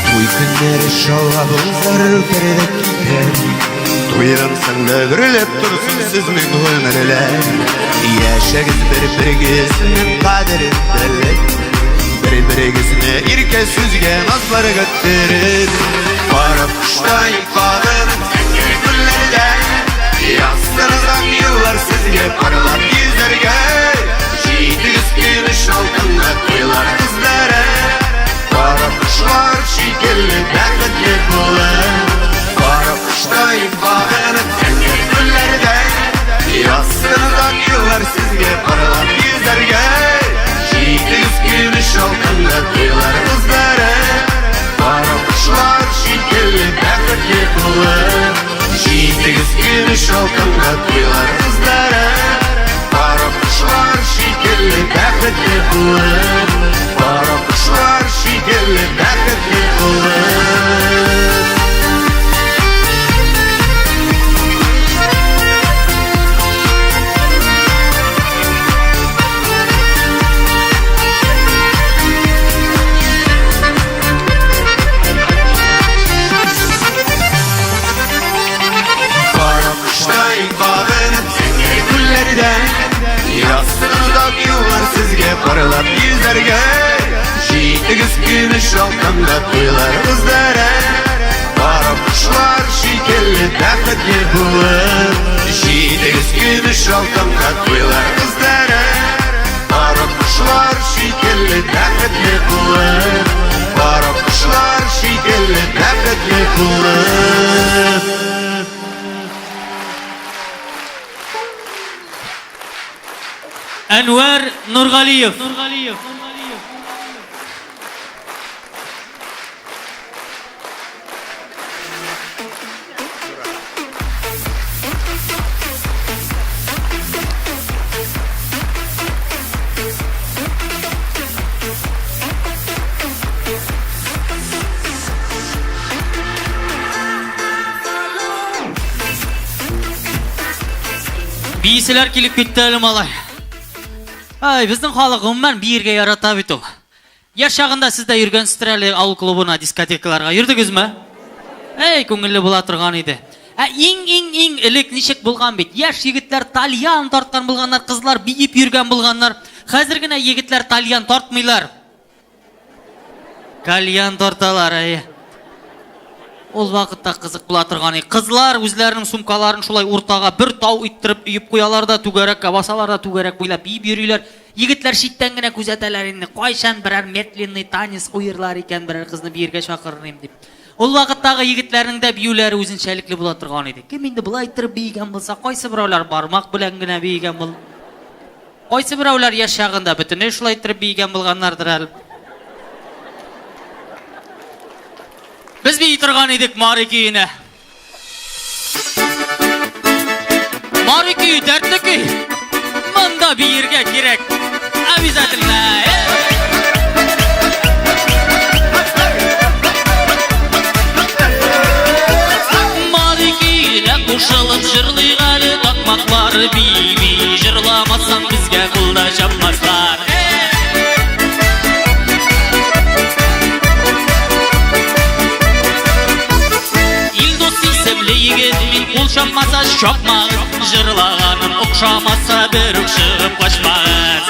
Туй көннәре шаулап узар үтәр дә китәр. Туйдан соң да гөрләп торсын сезнең гомерләр. Яшәгез бер-берегезнең кадерен белеп, бер-берегезне иркә сүзгә, назларга төреп. Кара коштай кагынып зәңгәр күлләрдә. Язсын озак еллар сезгә парлап йөзәргә. Җитегез көмеш алтынга туйлар кызлары. Кара кошлар шикелле бәхетле булып. Кара коштай багынып зәңгәр күлләрдә. Язсын озак еллар сезгә парлап йөзәргә. Җитегез көмеш алтынга туйлар кызлары. Кара кошлар шикелле бәхетле булып. Җитегез көмеш алтынга туйлар кызлары. Кара кошлар шикелле бәхетле булып. Кара кошлар шикелле бәхетле булып. Кара коштай багынып зәңгәр күлләрдә. Язсын озак еллар сезгә парлап йөзәргә. Җитегез көмеш алтынга туйлар кызлары. Кара кошлар шикелле бәхетле булып. Җитегез көмеш алтынга туйлар кызлары. Кара кошлар шикелле бәхетле булып. Кара кошлар шикелле бәхетле булып. Әнвәр Нургалиев. Бииселәр килеп китте әле, малай. Ай, безнең халык гомумән биергә ярата бит ул. Яшь чагында сез дә йөргәнсездер әле авыл клубына, дискотекаларга. Йөрдегезме? Әй, күңелле була торган иде. Ә иң-иң-иң элек ничек булган бит? Яшь егетләр тальян тарткан булганнар, кызлар биеп йөргән булганнар. Хәзер генә егетләр тальян тартмыйлар. Кальян тарталар, әйе. Ул вакытта кызык була торган иде. Кызлар үзләренең сумкаларын шулай уртага бер тау иттереп өеп куялар да түгәрәккә басалар да түгәрәк буйлап биеп йөриләр. Егетләр читтән генә күзәтәләр инде. Кайчан берәр медленный танец куерлар икән, берәр кызны биергә чакырыр идем дип. Ул вакыттагы егетләрнең дә биюләре үзенчәлекле була торган иде. Кем инде болай иттереп биегән булса, кайсы берәүләр бармак белән генә биегән бул. Кайсы берәүләр яшь чагында бөтенләй шулай иттереп биегән булганнардыр әле. Без бии торган идек Мари көенә. Мари көе дәртле көй. Монда биергә кирәк. Обязательно. Мари көенә кушылып җырлыйк әле такмаклар би-би. Җырламасаң безгә кул да чапмаслар. Илдус исемле егет мин кул чапмаса чапмагыз, җырлаганым охшамаса бер үк чыгып качмагыз.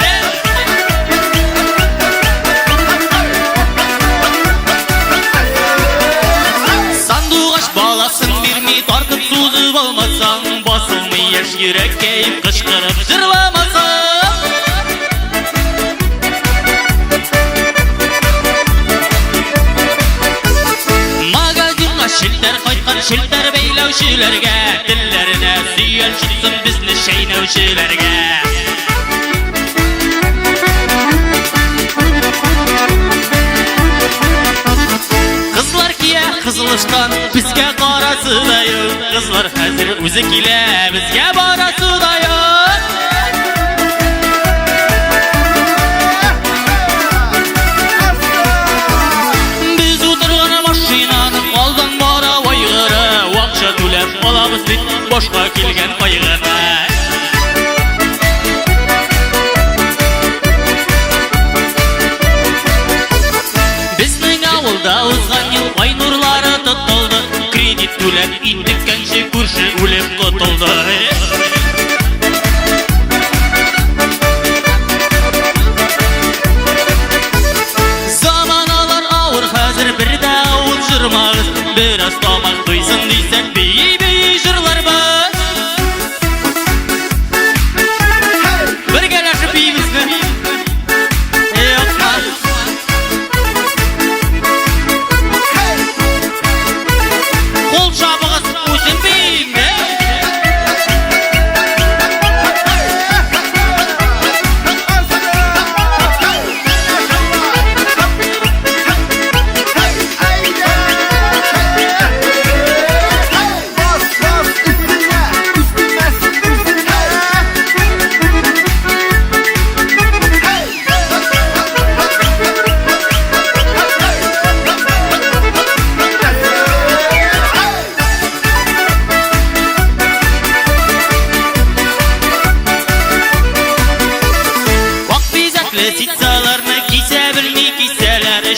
Сандугач баласын бирми тартып сузып алмасаң, басылмый яшь йөрәккәем кычкырып җырламасаң. Магазинга челтәр кайткан челтәр бәйләүчеләргә, телләренә сөял чыксын безне чәйнәүчеләргә. Кызлар кия кызыл ыштан, безгә карасы да юк. Кызлар хәзер үзе килә, безгә барасы да юк. Без утырган машинаның алдан бара вайгыры, акча түләп алабыз бит башка килгән кайгыны. Безнең авылда узган ел ай нурлары тотылды, кредит түләп интеккәнче күрше үлеп котылды. Заманалар авыр хәзер, бер дә авыз җырмагыз, бераз тамак туйсын дисәк, бии-бии җырларбыз.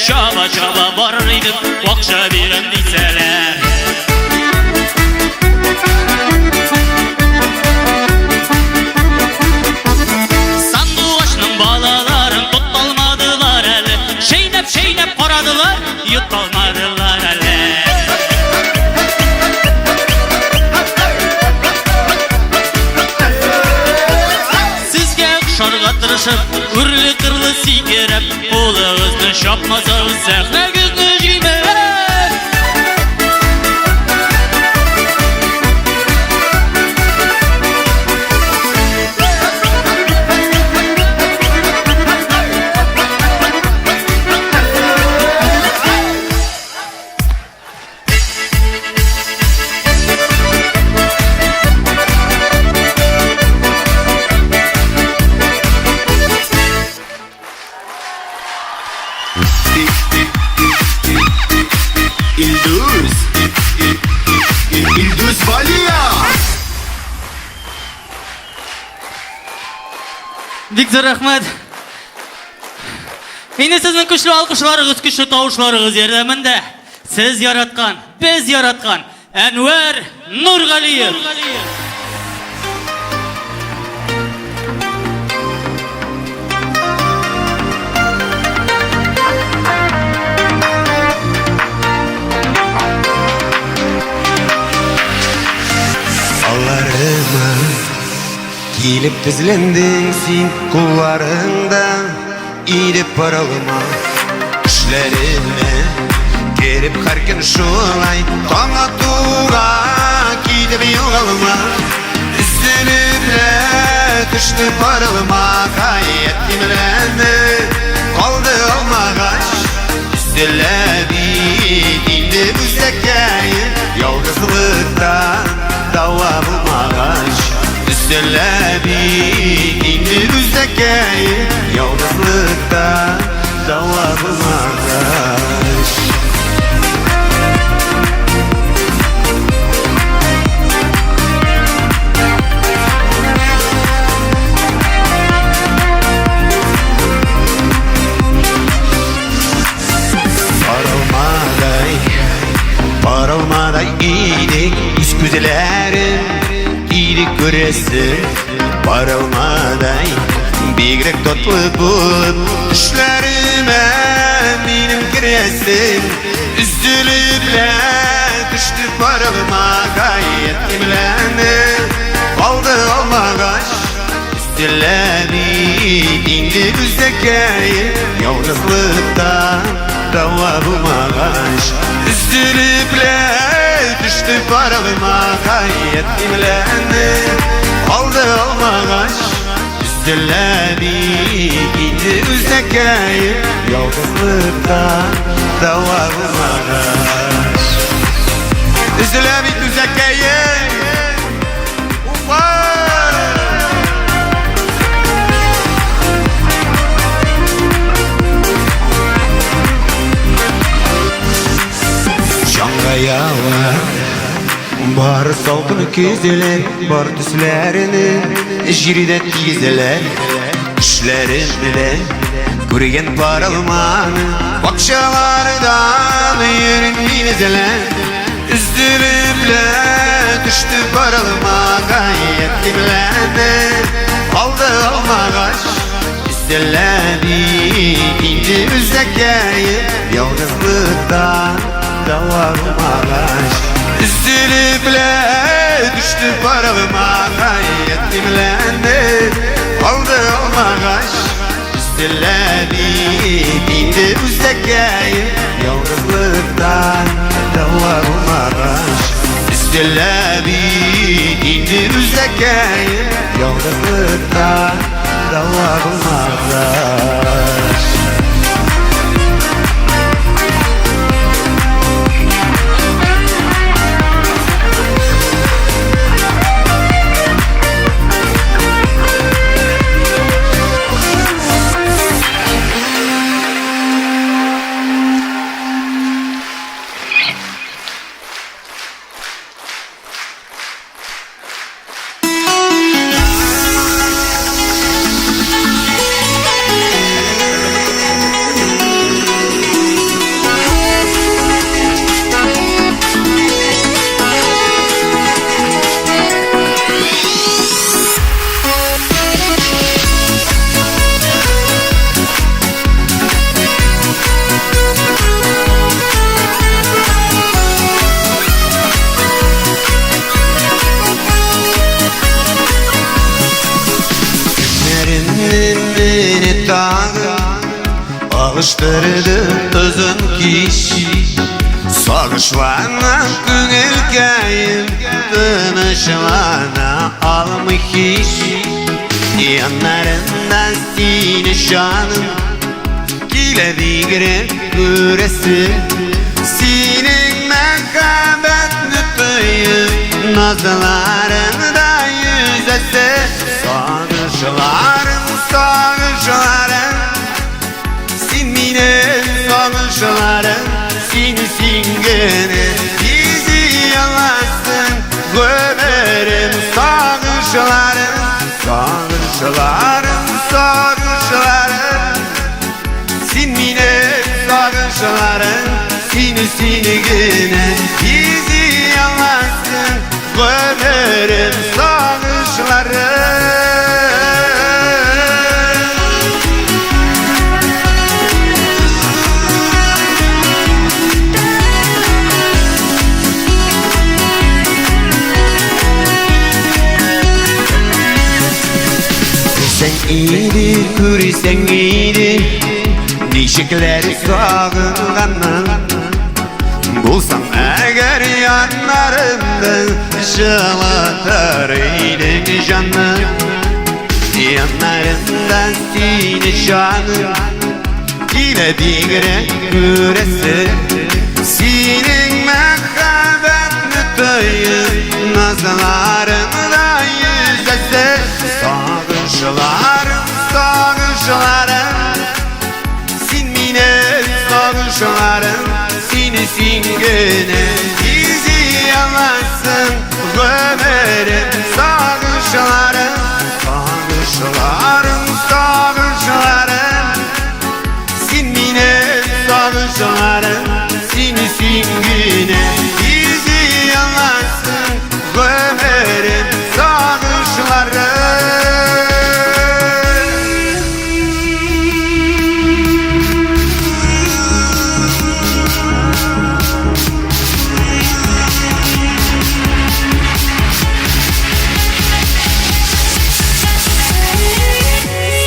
Чаба-чаба барыр идем, акча бирәм дисәләр. Сандугачның балаларын тоталмадылар әле. Чәйнәп-чәйнәп карадылар, йоталмадылар әле. Сезгә охшарга тырышып, үрле-кырлы сикереп, кулыгызны чапмасагыз, сәхнәгезне җимерәм. Илдус! Илдус Валия! Бик зур рәхмәт. Инде сезнең көчле алкышларыгыз, көчле тавышларыгыз ярдәмендә сез яраткан, без яраткан Әнвәр Нургалиев. Алларыма килеп тезләндең син, кулларыңда иде паралыма. Төшләремә кереп һәр көн шулай таң атуга китеп югалма. Өзелеп төште паралыма, гаять кимләнде калды алмагач. Өзелә бит инде үзәккәем, ялгызлыктан дава булмагач. Өзелә бит инде үзәккәем, ялгызлыктан дава булмагач. Парылмадай, парылмадай идек, үз күзләрем тиде күрәсең. Парылмадай, бигрәк татлы булып төшләремә минем керәсең. Өзелепләр төште парылма, гаять кимләнде калды алмагач. Өзелә бит инде үзәккәем, ялгызлыктан дава булмагач. Өзелепләр төште парылма, гаять кимләнде калды алмагач. Өзелә бит инде үзәккәем, ялгызлыктан дава булмагач. Өзелә бит үзәккәем. Уфа! Җанга ява бар салкын көзләр, бар төсләрне җирдә тигезләр. Төшләрем белән күргән парылманы бакчалардан йөрим эзләп. Өзелепләр төште парылма, гаять кимләнде калды алмагач. Өзелә бит инде үзәккәем, ялгызлыктан дава булмагач. Өзелепләр төште парылма, гаять кимләнде калды алмагач. Өзелә бит инде үзәккәем, ялгызлыктан дава булмагач. Өзелә бит инде үзәккәем, ялгызлыктан дава булмагач. Ялгыштырды озын кич. Сагышлана күңелкәем, тынычлана алмый һич. Яннарында сине җаным, килә бигрәк күрәсе. Синең мәхәббәтне тоеп, назларыңда йөзәсе. Сагышларым, сагышларым, син минем сагышларым, сине син генә бизи аласың. Гомерем сагышларым, сагышларым, сагышларым, син минем сагышларым, сине син генә бизи аласың. Гомерем сагышларым. Белсәң иде, күрсәң иде, ничекләр сагынганмын. Булсаң әгәр яннарымда, җылытыр идең җанны. Яннарымда сине җаным, килә бигрәк күрәсе. Синең мәхәббәтне тоеп, назларыңда йөзәсе. Сагышларым, сагышларым, син минем сагышларым, сине син генә бизи аласың. Гомерем сагышларым, сагышларым, сагышларым, син минем сагышларым, сине син генә бизи аласың. Гомерем сагышларым.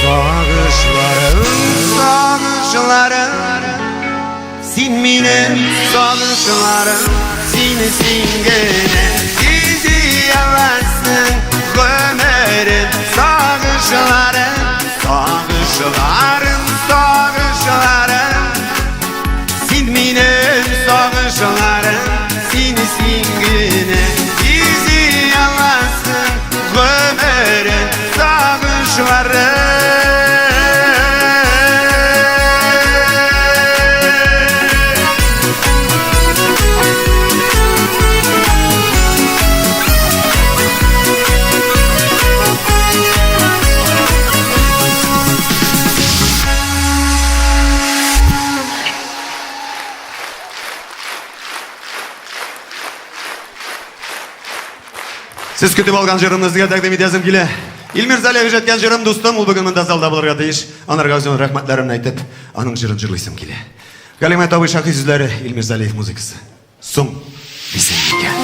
Сагышларым, сагышларым, син минем сагышларым, сине син генә бизи аласың. Гомерем сагышларым, сагышларым, сагышларым, син минем сагышларым, сине син генә бизи аласың. Гомерем сагышларым. Сез көтеп алган җырымны сезгә тәкъдим итәсем килә. Илмир Залиев иҗаткан җырым дустым, ул бүген монда залда булырга тиеш. Анарга үземнең рәхмәтләремне әйтеп, аның җырын җырлыйсым килә. Галимә абый Шаһи сүзләре, Илмир Залиев музыкасы. Соң дисең микән?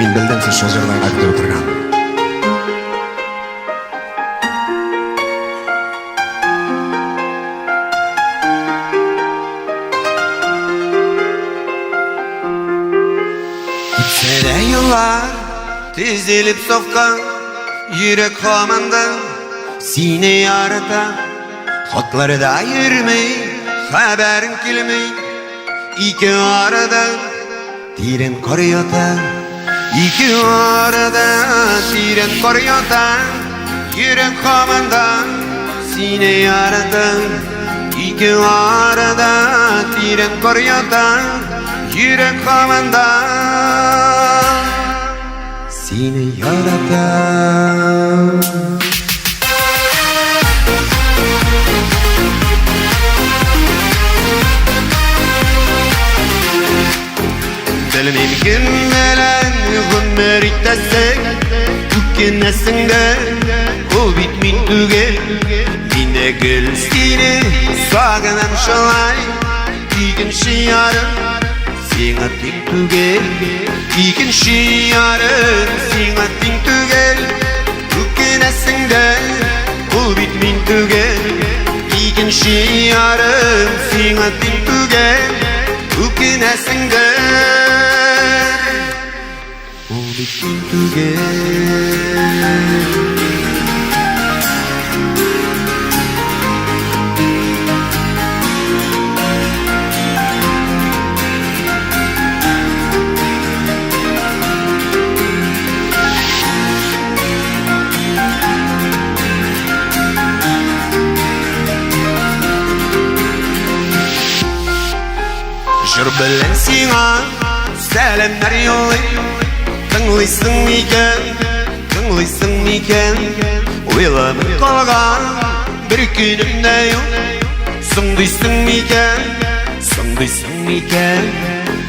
Мин белдем, сез шул җырларга көтеп утырган. Үтсә дә еллар, тезелеп сафка, йөрәк һаман да сине ярата. Хатлары да йөрми, хәбәрең килми. Ике арада тирән кар ята. Ике арада тирән кар ята. Йөрәк һаман да сине ярата. Ике арада тирән кар ята. Йөрәк һаман да сине ярата. Белмим кем белән гомер итәсең, үкенәсең дә, ул бит мин түгел. Мин дә гел сине сагынам шулай, икенче ярым сиңа тиң түгел. Икенче ярым сиңа тиң түгел, үкенәсең дә, ул бит мин түгел. Икенче ярым сиңа тиң түгел, үкенәсеңдер. Ул бит мин түгел. Җыр белән сиңа сәламнәр юллыйм. Тыңлыйсың микән, тыңлыйсың микән? Уйламый калган бер көнем дә юк. Соң дисең микән, соң дисең микән?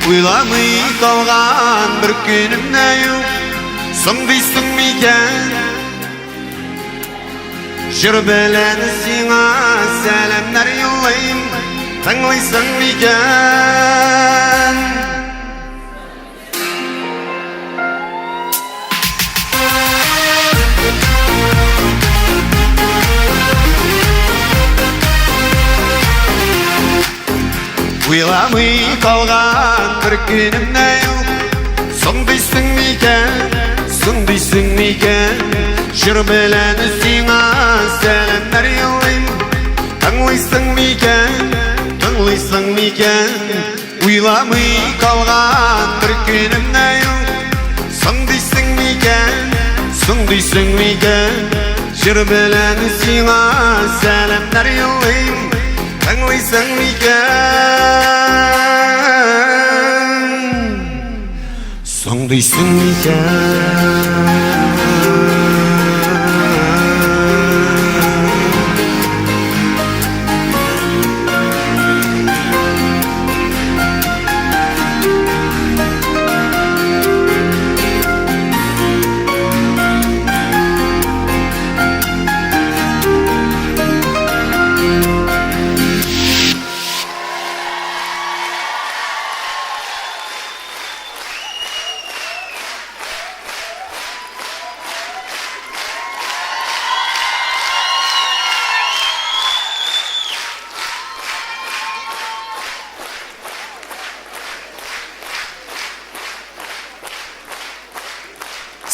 Уйламый калган бер көнем дә юк. Соң дисең микән? Җыр белән сиңа сәламнәр юллыйм. Тыңлыйсың микән? Уйламый калган бер көнем дә юк. Соң дисең микән, соң дисең микән? Җыр белән сиңа сәламнәр юллыйм. Тыңлыйсың микән, тыңлыйсың микән? Уйламый калган бер көнем дә юк. Соң дисең микән, соң дисең микән? Җыр белән сиңа сәламнәр юллыйм. Тыңлыйсың микән? Соң дисең микән?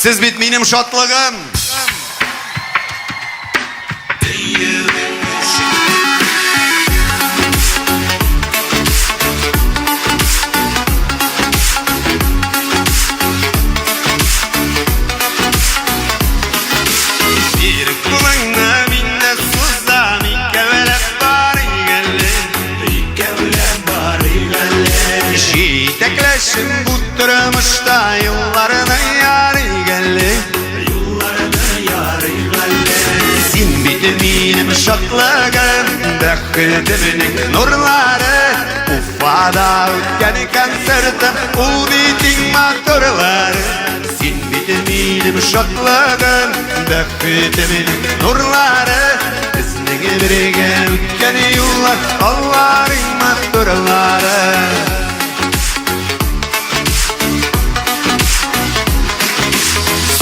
Сез бит минем шатлыгым. Бир кулыңны мин дә сузам, икәүләп барыйк әле. Икәүләп барыйк әле. Җитәкләшеп бу тормышта юлларны ярыйк әле. Юлларны ярыйк әле. Син бит минем шатлыгым, бәхетемнең нурлары. Уфада үткән концертым, ул бит иң матурлары. Син бит минем шатлыгым, бәхетемнең нурлары. Безнең бергә үткән юллар, алар иң матурлары.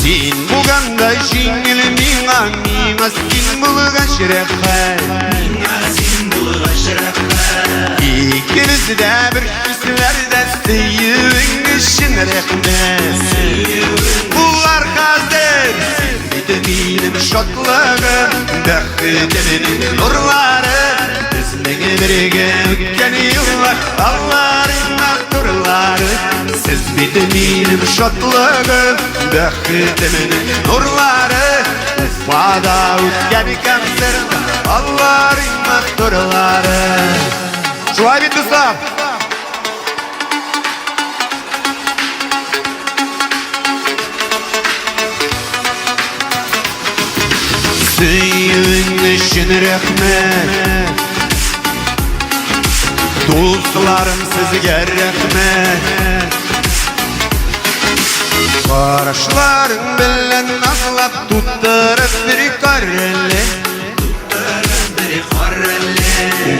Син булганда җиңел миңа, миңа син булгач рәхәт. Миңа син булгач рәхәт. Икебез дә бер хисләрдә, сөюең өчен рәхмәт. Булар хәзер, син бит минем шатлыгым, бәхетемнең нурлары. Безнең бергә үткән юллар, алар иң матурлары. Сез бит минем шатлыгым, бәхетемнең нурлары. Уфада үткән концерт, алар иң матурлары. Шулай бит, дуслар? Сөюең өчен рәхмәт. Дусларым, сезгә рәхмәт. Карашларың белән назлап тутырып бер кареле.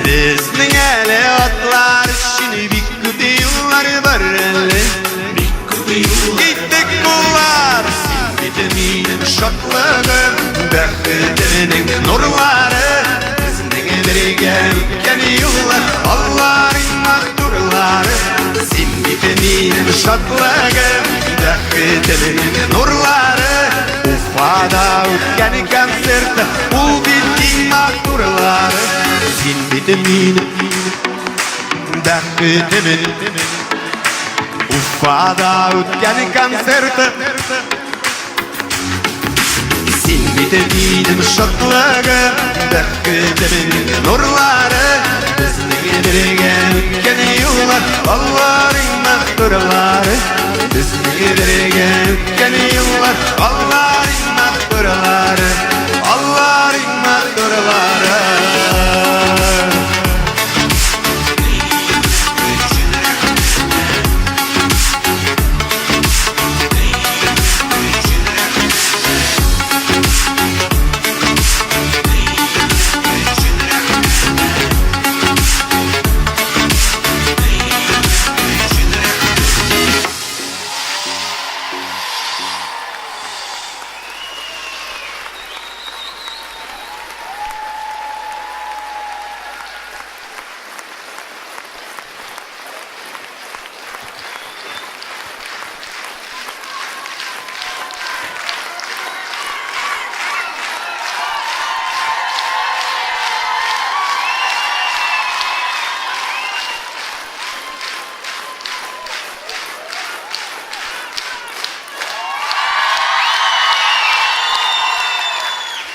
Безнең әле атлар өчен бик күп юллар бар әле. Бик күп юллар. Киттек куллар. Син бит минем шатлыгым, бәхетемнең нурлары. Безнең бергә бергә үткән юллар, алар иң матурлары. Син бит минем шатлыгым, бәхетемнең нурлары. Уфада үткән концерт, ул бит иң матурлары. Син бит минем бәхетемнең Уфада үткән концерт. Син бит минем шатлыгым, бәхетемнең нурлары. Безнең бергә үткән юллар, алар иң матурлары. Безнең бергә үткән юллар, алар иң матурлары. Алар иң матурлары.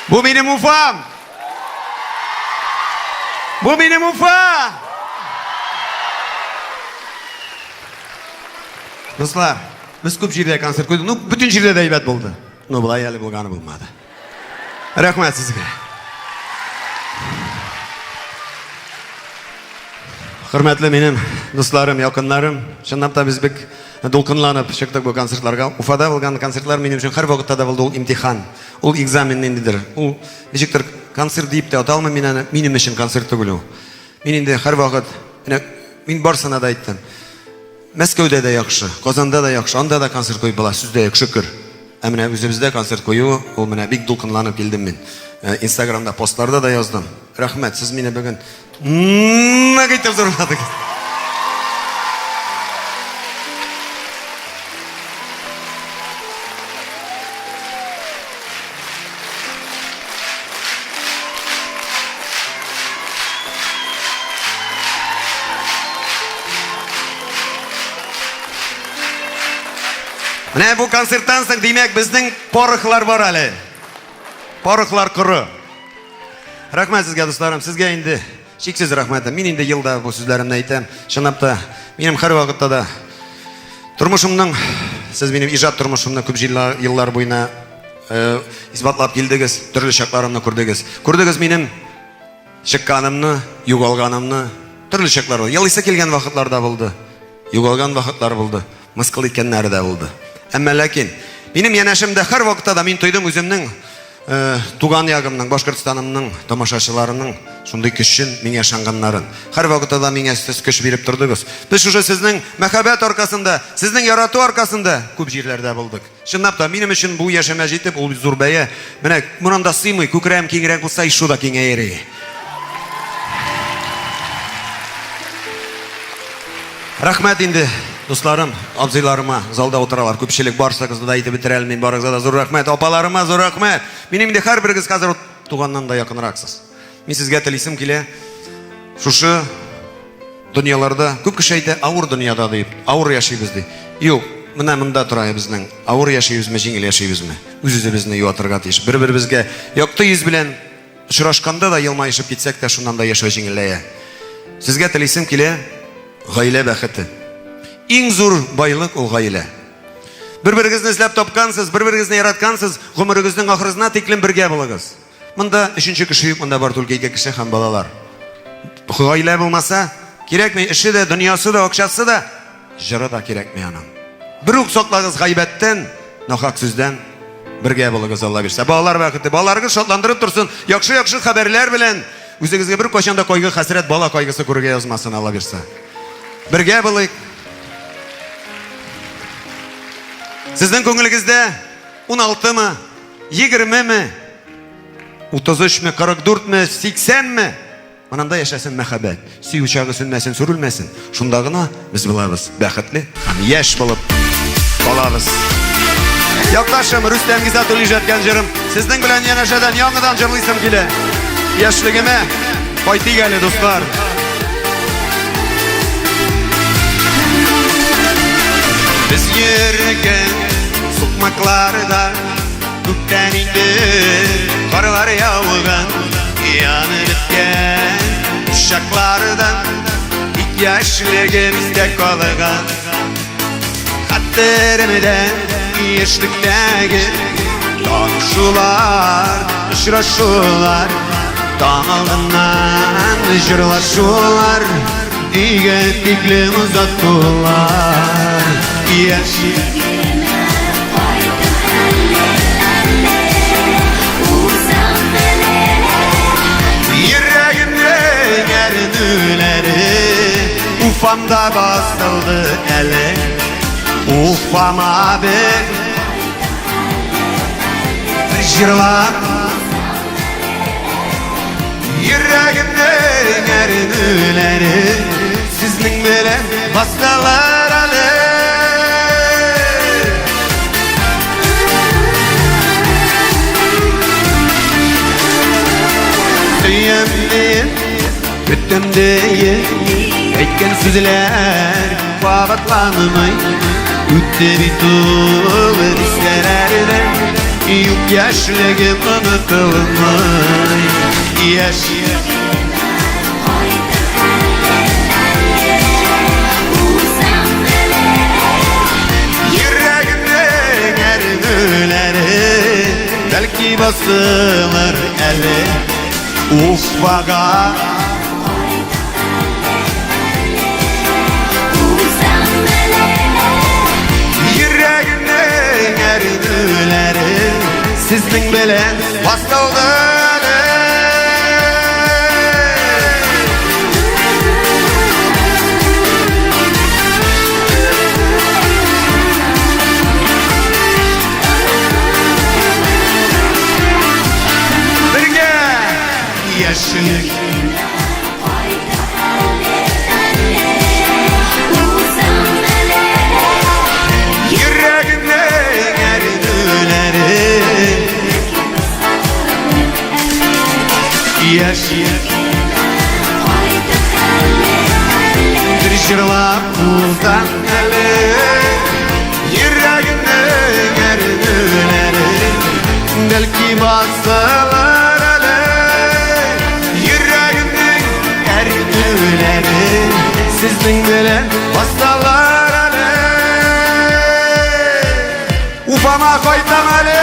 Бу минем Уфам! Бу минем Уфа! Дуслар, без күп җирдә концерт куйдык. Ну, бөтен җирдә дә әйбәт булды. Ну, болай әле булганы булмады. Рәхмәт сезгә. Хөрмәтле минем дусларым, якыннарым, чынлап та без бик дулкынланып чыктык бу концертларга. Уфада булган концертлар минем өчен һәрвакытта да булды ул имтихан. Ул экзамен ниндидер. Ул ничектер концерт диеп тә ата алмыйм мин аны. Минем өчен концерт түгел ул. Мин инде һәрвакыт, менә мин барсына да әйттем. Мәскәүдә дә яхшы, Казанда да яхшы, анда да концерт куеп була, сүз дә юк, шөкер. Ә менә үзебездә концерт кую, ул менә бик дулкынланып килдем мин. Инстаграмда постларда да яздым. Рәхмәт, сез мине бүген нык итеп зурладыгыз. Менә бу концерттан соң, димәк, безнең порохлар бар әле. Порохлар коры. Рәхмәт сезгә, дусларым. Сезгә инде чиксез рәхмәтем. Мин инде елда бу сүзләремне әйтәм. Чынлап та, минем һәрвакытта да тормышымның, сез минем иҗат тормышымны күп еллар буена исбатлап килдегез, төрле чакларымны күрдегез. Күрдегез минем чыкканымны, югалганымны, төрле чаклар булды. Елыйсы килгән вакытлар да булды, югалган вакытлар булды, мыскыл иткәннәре дә булды. Әмма ләкин минем янәшемдә һәрвакытта да мин тойдым үземнең туган ягымның, Башкортстанымның тамашачыларының шундый көчен, миңа ышанганнарын. Һәрвакытта да миңа сез көч биреп тордыгыз. Без шушы сезнең мәхәббәт аркасында, сезнең ярату аркасында күп җирләрдә булдык. Чынлап та, минем өчен бу яшемә җитеп, ул зур бәя. Менә монан да сыймый, күкрәгем киңрәк булса, шу да киңәер иде. Рәхмәт инде, дусларым, абзыйларыма, залда утыралар, күпчелек, барсыгызны да әйтеп бетерә алмыйм, барыгызга да зур рәхмәт, апаларыма зур рәхмәт. Минем инде һәрберегез хәзер туганнан да якынраксыз. Мин сезгә телисем килә, шушы дөньяларда, күп кеше әйтә, авыр дөньяда дип, авыр яшибез ди. Юк, менә монда тора безнең, авыр яшибезме, җиңел яшибезме? Үз-үзебезне юатырга тиеш. Бер-беребезгә якты йөз белән очрашканда да елмаешып китсәк тә, шуннан да яшәү җиңеләя. Сезгә телисем килә, гаилә бәхете. Иң зур байлык ул гаилә. Бер-берегезне эзләп тапкансыз, бер-берегезне яраткансыз, гомерегезнең ахырына тиклем бергә булыгыз. Монда өченче кеше юк, монда бар только ике кеше һәм балалар. Гаилә булмаса, кирәкми, эше дә, дөньясы да, акчасы да, җыры да кирәкми аның. Бер үк саклагыз гайбәттән, нахак сүздән, бергә булыгыз, Алла бирсә. Балалар бәхете, балаларыгыз шатландырып торсын, яхшы-яхшы хәбәрләр белән үзегезгә бер кайчан да кайгы, хәсрәт, бала кайгысы күрергә язмасын, Алла бирсә. Бергә булыйк. Сезнең күңелегездә 16-мы, 20-ме, 33-ме, 44-ме, 80-ме? Монанда яшәсен мәхәббәт. Сөю учагы сүнмәсен, сүрелмәсен. Шунда гына без булабыз бәхетле һәм яшь булып калабыз. Якташым Рөстәм Гизатуллин иҗаткан җырым. Сезнең белән янәшәдән яңадан җырлыйсым килә. Яшьлегемә кайтыйк әле, дуслар. Без йөргән сукмакларда күптән инде карлар яуган, янып беткән чаклардан тик яшьлегем истә калган. Хәтеремдә яшьлектәге танышулар, очрашулар, таң алдыннан җырлашулар, өйгә тиклем озатулар. Яшь Йөрәгемнең әрнүләре Уфамда басылды әле. Уфама бер җырлап Йөрәгемнең әрнүләре Сезнең белән басылыр әле. Сөям диеп, көтәм диеп, әйткән сүзләр кабатланмый. Үтте бит ул дистәләрдә, юк яшьлегем онытылмый. Яшь Йөрәгемнең әрнүләре бәлки басылыр әле Уфага. Йөрәгемнең әрнүләре сезнең белән басылды әле. Бергә яшьлек Йөрәгемнең әрнүләре Яшь Бер җырлап узам әле Йөрәгемнең әрнүләре Бәлки басылыр әле Йөрәгемнең әрнүләре Сезнең белән басылыр әле Уфама кайтам әле.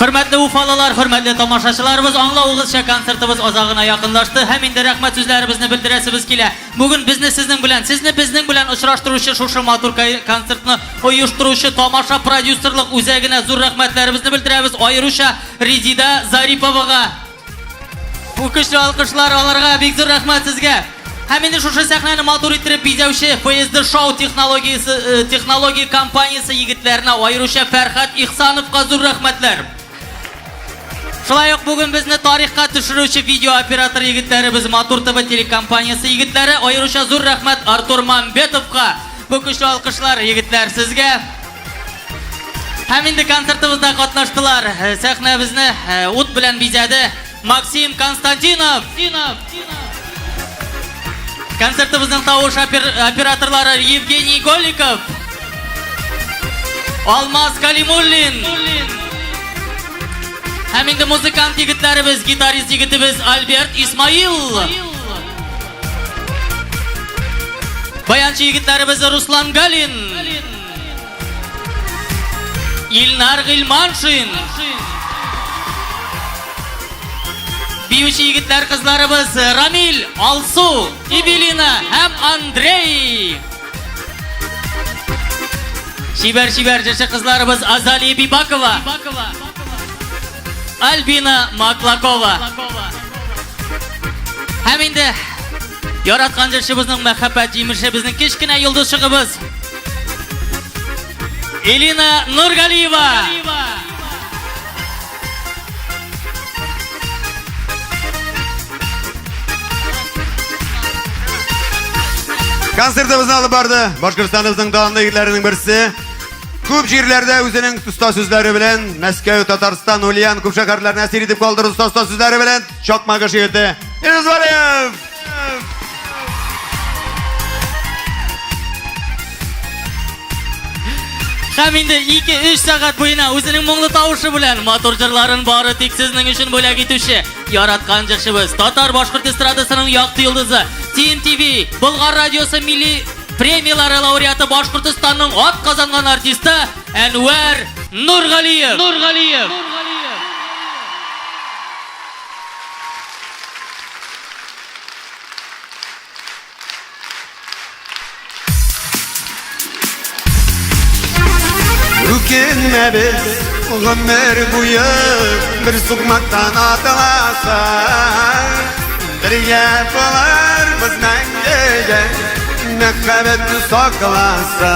Хөрмәтле уфалылар, хөрмәтле тамашачыларыбыз, аңлавыгызча концертыбыз азагына якынлашты һәм инде рәхмәт сүзләребезне белдерәсебез килә. Бүген безне сезнең белән, сезне безнең белән очраштыручы шушы матур концертны оештыручы Тамаша продюсерлык үзәгенә зур рәхмәтләребезне белдерәбез, аеруча Резида Зариповага. Бу көчле алкышлар аларга, бик зур рәхмәт сезгә. Һәм инде шушы сәхнәне матур иттереп бизәүче PSD Show технологиясе, технология компаниясе егетләренә, аеруча Фәрхат Ихсановка зур рәхмәтләр. Шулай ук бүген безне тарихка төшерүче видеооператор егетләребез Матур ТВ телекомпаниясе егетләре, аеруча зур рәхмәт Артур Мамбетовка. Бу көчле алкышлар егетләр сезгә. Һәм инде концертыбызда катнаштылар. Сәхнәбезне ут белән бизәде Максим Константинов. Концертыбызның тавыш операторлары Евгений Голиков, Алмаз Калимуллин. Һәм инде музыкант егетләребез, гитарист егетебез Альберт Исмаил. Баянчы егетләребез Руслан Галин. Илнар Гыйльманшин. Биюче егетләр кызларыбыз Рамил, Алсу, Эвелина һәм Андрей. Чибәр-чибәр җырчы кызларыбыз Азалия Бибакова, Альбина Маклакова. Һәм инде яраткан җырчыбызның мәхәббәт җимеше безнең кечкенә йолдызчыгыбыз Элина Нургалиева. Концертыбызны алып барды Башкортстаныбызның данлы егетләренең берсе. Күп җирләрдә үзенең оста сүзләре белән Мәскәү, Татарстан, Ульян күп шәһәрләрне әсир итеп калдырды оста сүзләре белән Чакмагыш егете Илназ Валиев. Һәм инде 2-3 сәгать буена үзенең моңлы тавышы белән матур җырларын бары тик сезнең өчен бүләк итүче яраткан җырчыбыз, татар башкорт эстрадасының якты йолдызы, TNTV, Болгар радиосы милли премияләре лауреаты, Башкортостанның ат казанган артисты Әнвәр Нургалиев. Нургалиев. Үкенмәбез гомер буе бер сукмактан атласа, бергә булырбыз мәңгегә мәхәббәтне сакласа.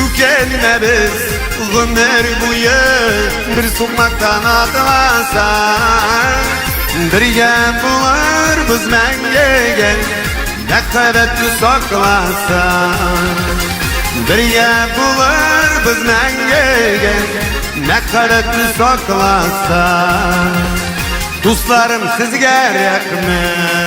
Үкенмәбез гомер буе бер сукмактан атласа, бергә булырбыз мәңгегә мәхәббәтне сакласа. Бергә булырбыз мәңгегә мәхәббәтне сакласа. Дусларым, сезгә рәхмәт.